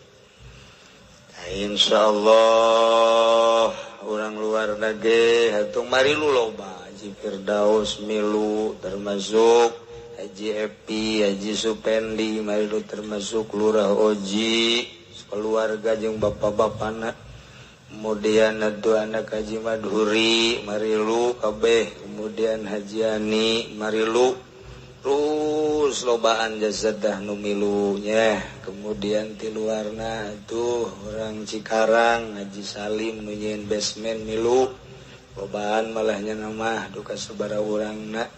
A: Nah, insyaallah orang luar nage hatung marilu loba Haji Firdaus milu termasuk Haji Epi, Haji Supendi marilu termasuk Lurah Oji keluarga jeung bapak-bapana. Kemudian atuh anak Haji Madhuri marilu kabeh, kemudian Haji Ani marilu, terus lobaan jazadah nu milunya. Kemudian ti luarna atuh orang Cikarang Haji Salim nu nyieun basement milu, Lobaan malahnya nama duka sabaraha urangna.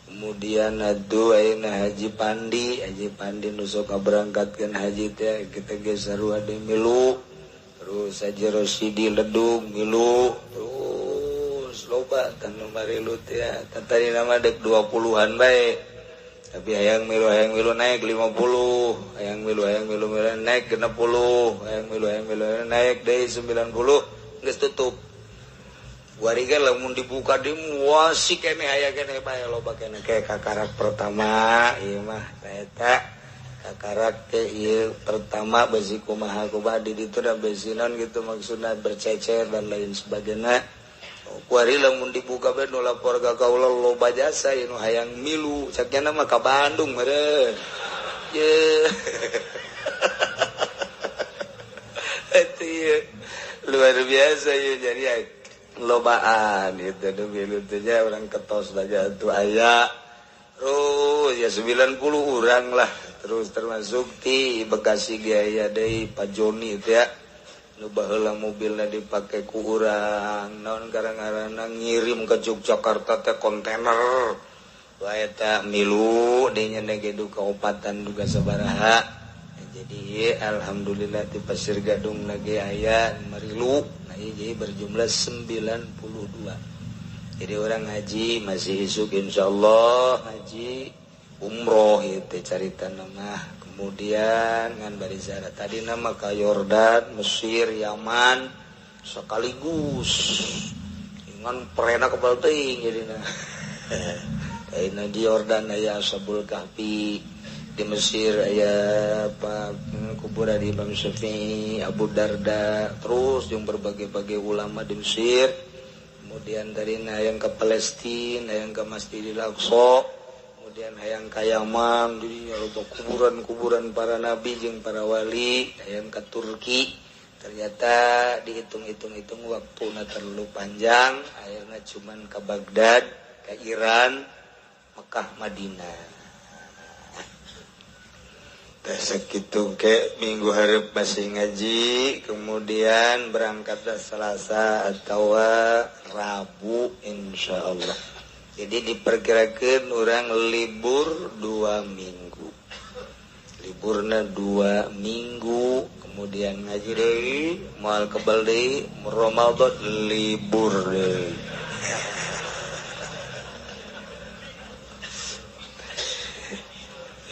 A: Kemudian aduh ayeuna Haji Pandi, Haji Pandi nu sok kaberangkatkeun haji teh kita ge sarua deui milu. Terus Haji Rosidi Ledung milu. Terus loba tan nu marilu teh tadi nama dek 20-an bae. Tapi hayang milu naik 50, hayang milu naik 60, hayang milu naik deui 90, geus tutup. Wariga lamun dibuka di muasi keneh aya keneh bae loba keneh kayak kakarak pertama ieu mah eta kakarak teh ieu pertama besi kumaha kumaha di ditu da besi naon gitu maksudna bercecer dan lain sebagainya. Kuari lamun dibuka bae nu lapor ka kaula loba jasa ieu nu hayang milu caknya mah ka Bandung meureun. Ye. Eta ieu luar biasa ieu jadi lobaan itu milu teh orang ketos aja tuh aya. Terus ya 90 orang lah. Terus termasuk ti Bekasi ge aya deui Pak Joni teh ya. Nu baheula mobilna dipake ku urang naon karang-karang ngirim ke Yogyakarta teh kontainer. Wae eta milu deui nya ge duka opatan duka sabaraha. Jadi alhamdulillah di Pasir Gadung lagi aya marilu. Nah jadi berjumlah 92. Jadi orang haji masih isuk insyaallah haji umroh itu carita nama. Kemudian ngan bari ziarah tadi nama ka Yordan, Mesir, Yaman sekaligus. Ngan perena kebal teuing jadina. Ayeuna di Yordan aya Ashabul Kahfi, di Mesir aya apa kuburan Imam Syafi'i, Abu Darda, terus yang berbagai-bagai ulama di Mesir. Kemudian dari hayang ke Palestina, hayang ke Masjidil Aqsa, kemudian hayang ka Yaman, jadi loba kuburan-kuburan para nabi jeung para wali, hayang ke Turki. Ternyata dihitung-hitung-hitung waktuna terlalu panjang, akhirnya cuman ke Baghdad, ke Iran, Mekah, Madinah. Segitu ke minggu hareup masih ngaji, kemudian berangkatlah Selasa atau Rabu insyaallah. Jadi diperkirakan orang libur 2 minggu. Liburna 2 minggu, kemudian ngaji deui, moal kebal deui, Ramadan libur deui.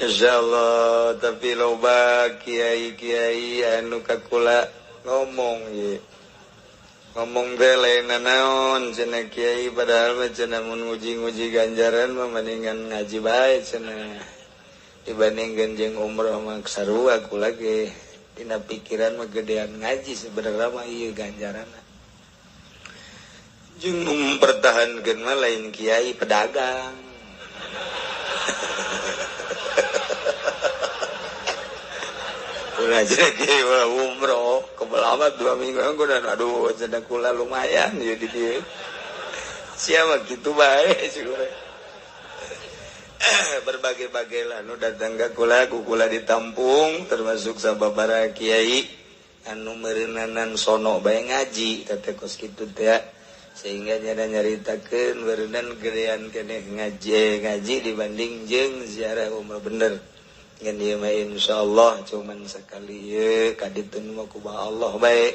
A: Insyaallah, tapi loba kiai-kiai anu kakula ngomong ye. Ngomong teh lain naon cenah kiai padahal mah cenah mun nguji-nguji ganjaran mah mendingan ngaji bae cenah. Dibandingkeun jeung umroh mah sarua kula ge. Dina pikiran mah gedean ngaji sebenarnya mah ieu ganjaranna. Jeung mempertahankeun mah lain kiai pedagang. Ulah jadi ulah umroh kebelamat 2 minggu aku dan aduh sedang kula lumayan ya di dia siapa gitu bae syukur. Berbagai-bagai lah nu datang ka kula ku kula ditampung termasuk sababaraha kiai anu meureunnanan sono bae ngaji teh kos kitu teh sehingga nyada nyaritakeun meureunnan gedean keneh ngaji dibanding jeung ziarah umroh bener. Ngan ieu mah insyaallah cuman sekali ieu kaditun mah kumaha Allah bae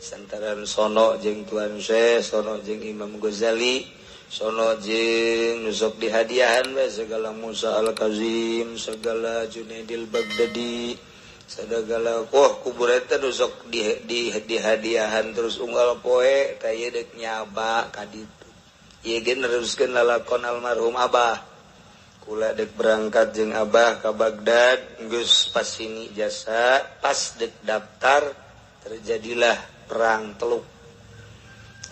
A: santaran sono jeung Tuan Syekh, sono jeung Imam Ghazali, sono jeung nu sok dihadiahan bae segala Musa Al-Kazim, segala Junaidil Baghdadi, segala wah kubur eta nu sok dihadiahan terus unggal poe tah ieu deuk nyaba ka ditu. Ieu ge neruskeun lalakon almarhum Abah. Kula dek berangkat jeung Abah ka Baghdad geus pas sini jasa pas dek daftar terjadilah perang Teluk.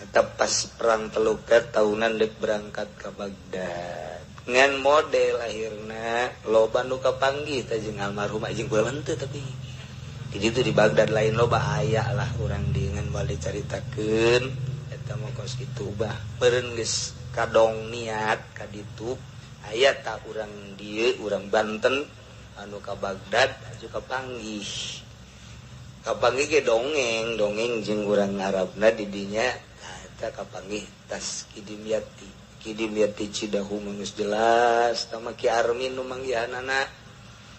A: Eta pas perang Teluk ke tahunan dek berangkat ka Baghdad. Ngan model akhirna loba nu kapanggih teh jeung almarhum jeung kula henteu tapi di ditu di Baghdad lain loba aya lah urang di ngan bali caritakeun eta mah kos kitu bah meureun geus kadong niat ka ditu. Aya tak urang dieu urang Banten anu ka Baghdad aju kapanggih. Kapanggih ge dongeng, dongeng jeung urang Arabna di dinya Eta kapanggih tas Ki Dimyati. Ki Dimyati Cidahu geus jelas tama Ki Armin nu manggihanana.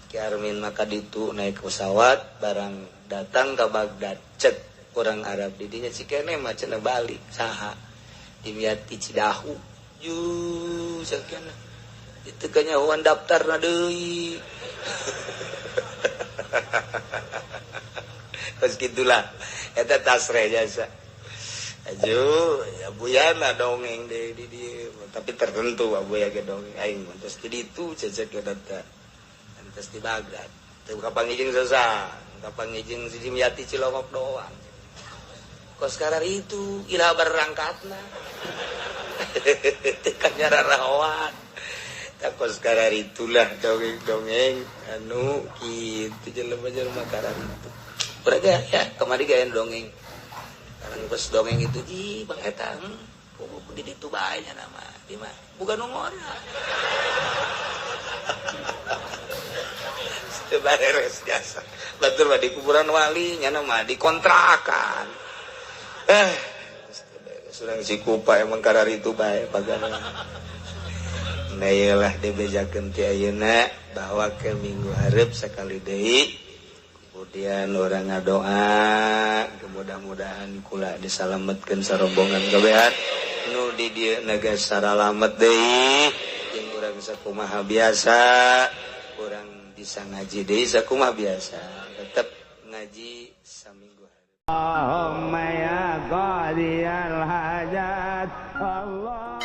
A: Ki Armin maka ditu naik pesawat barang datang ke Baghdad cek orang Arab didinya cikene mah cenah balik saha Dimyati Cidahu ju sakiana itu kanyahoan daftarna deui. Kos gitulah eta tasreh jasa. Aju Abuyana dongeng deui di dieu tapi tertentu Abuya ge dongeng aing mah terus di ditu cecek eta terus di Baghdad teu kapanggih jeung sasa kapanggih jeung si Dimyati Cilongok doang. Kos karar itu ila berangkatna teu kanyararahoan. Kos karar itulah dongeng-dongeng anu kitu jelema-jelema karar itu. Urang ya kamari gaya dongeng. Karang pas dongeng itu ih bang eta di ditu bae nya nama di mah bukan ngora. Teu bareres jasa. Batur mah di kuburan wali nya mah dikontrakan. Surang si kupa emang karar itu bae pagana. Nah iyalah dibejakeun ti ayeuna bahwa ke minggu hareup sakali deui kemudian orang ngadoa mudah-mudahan kula disalametkeun sarombongan kabehan nu di dieu naga saralamet deui jeung urang sakumaha biasa urang bisa ngaji deui sakumaha biasa tetep ngaji saminggu hareup.
C: Allahumma ya qadiyal hajat Allah.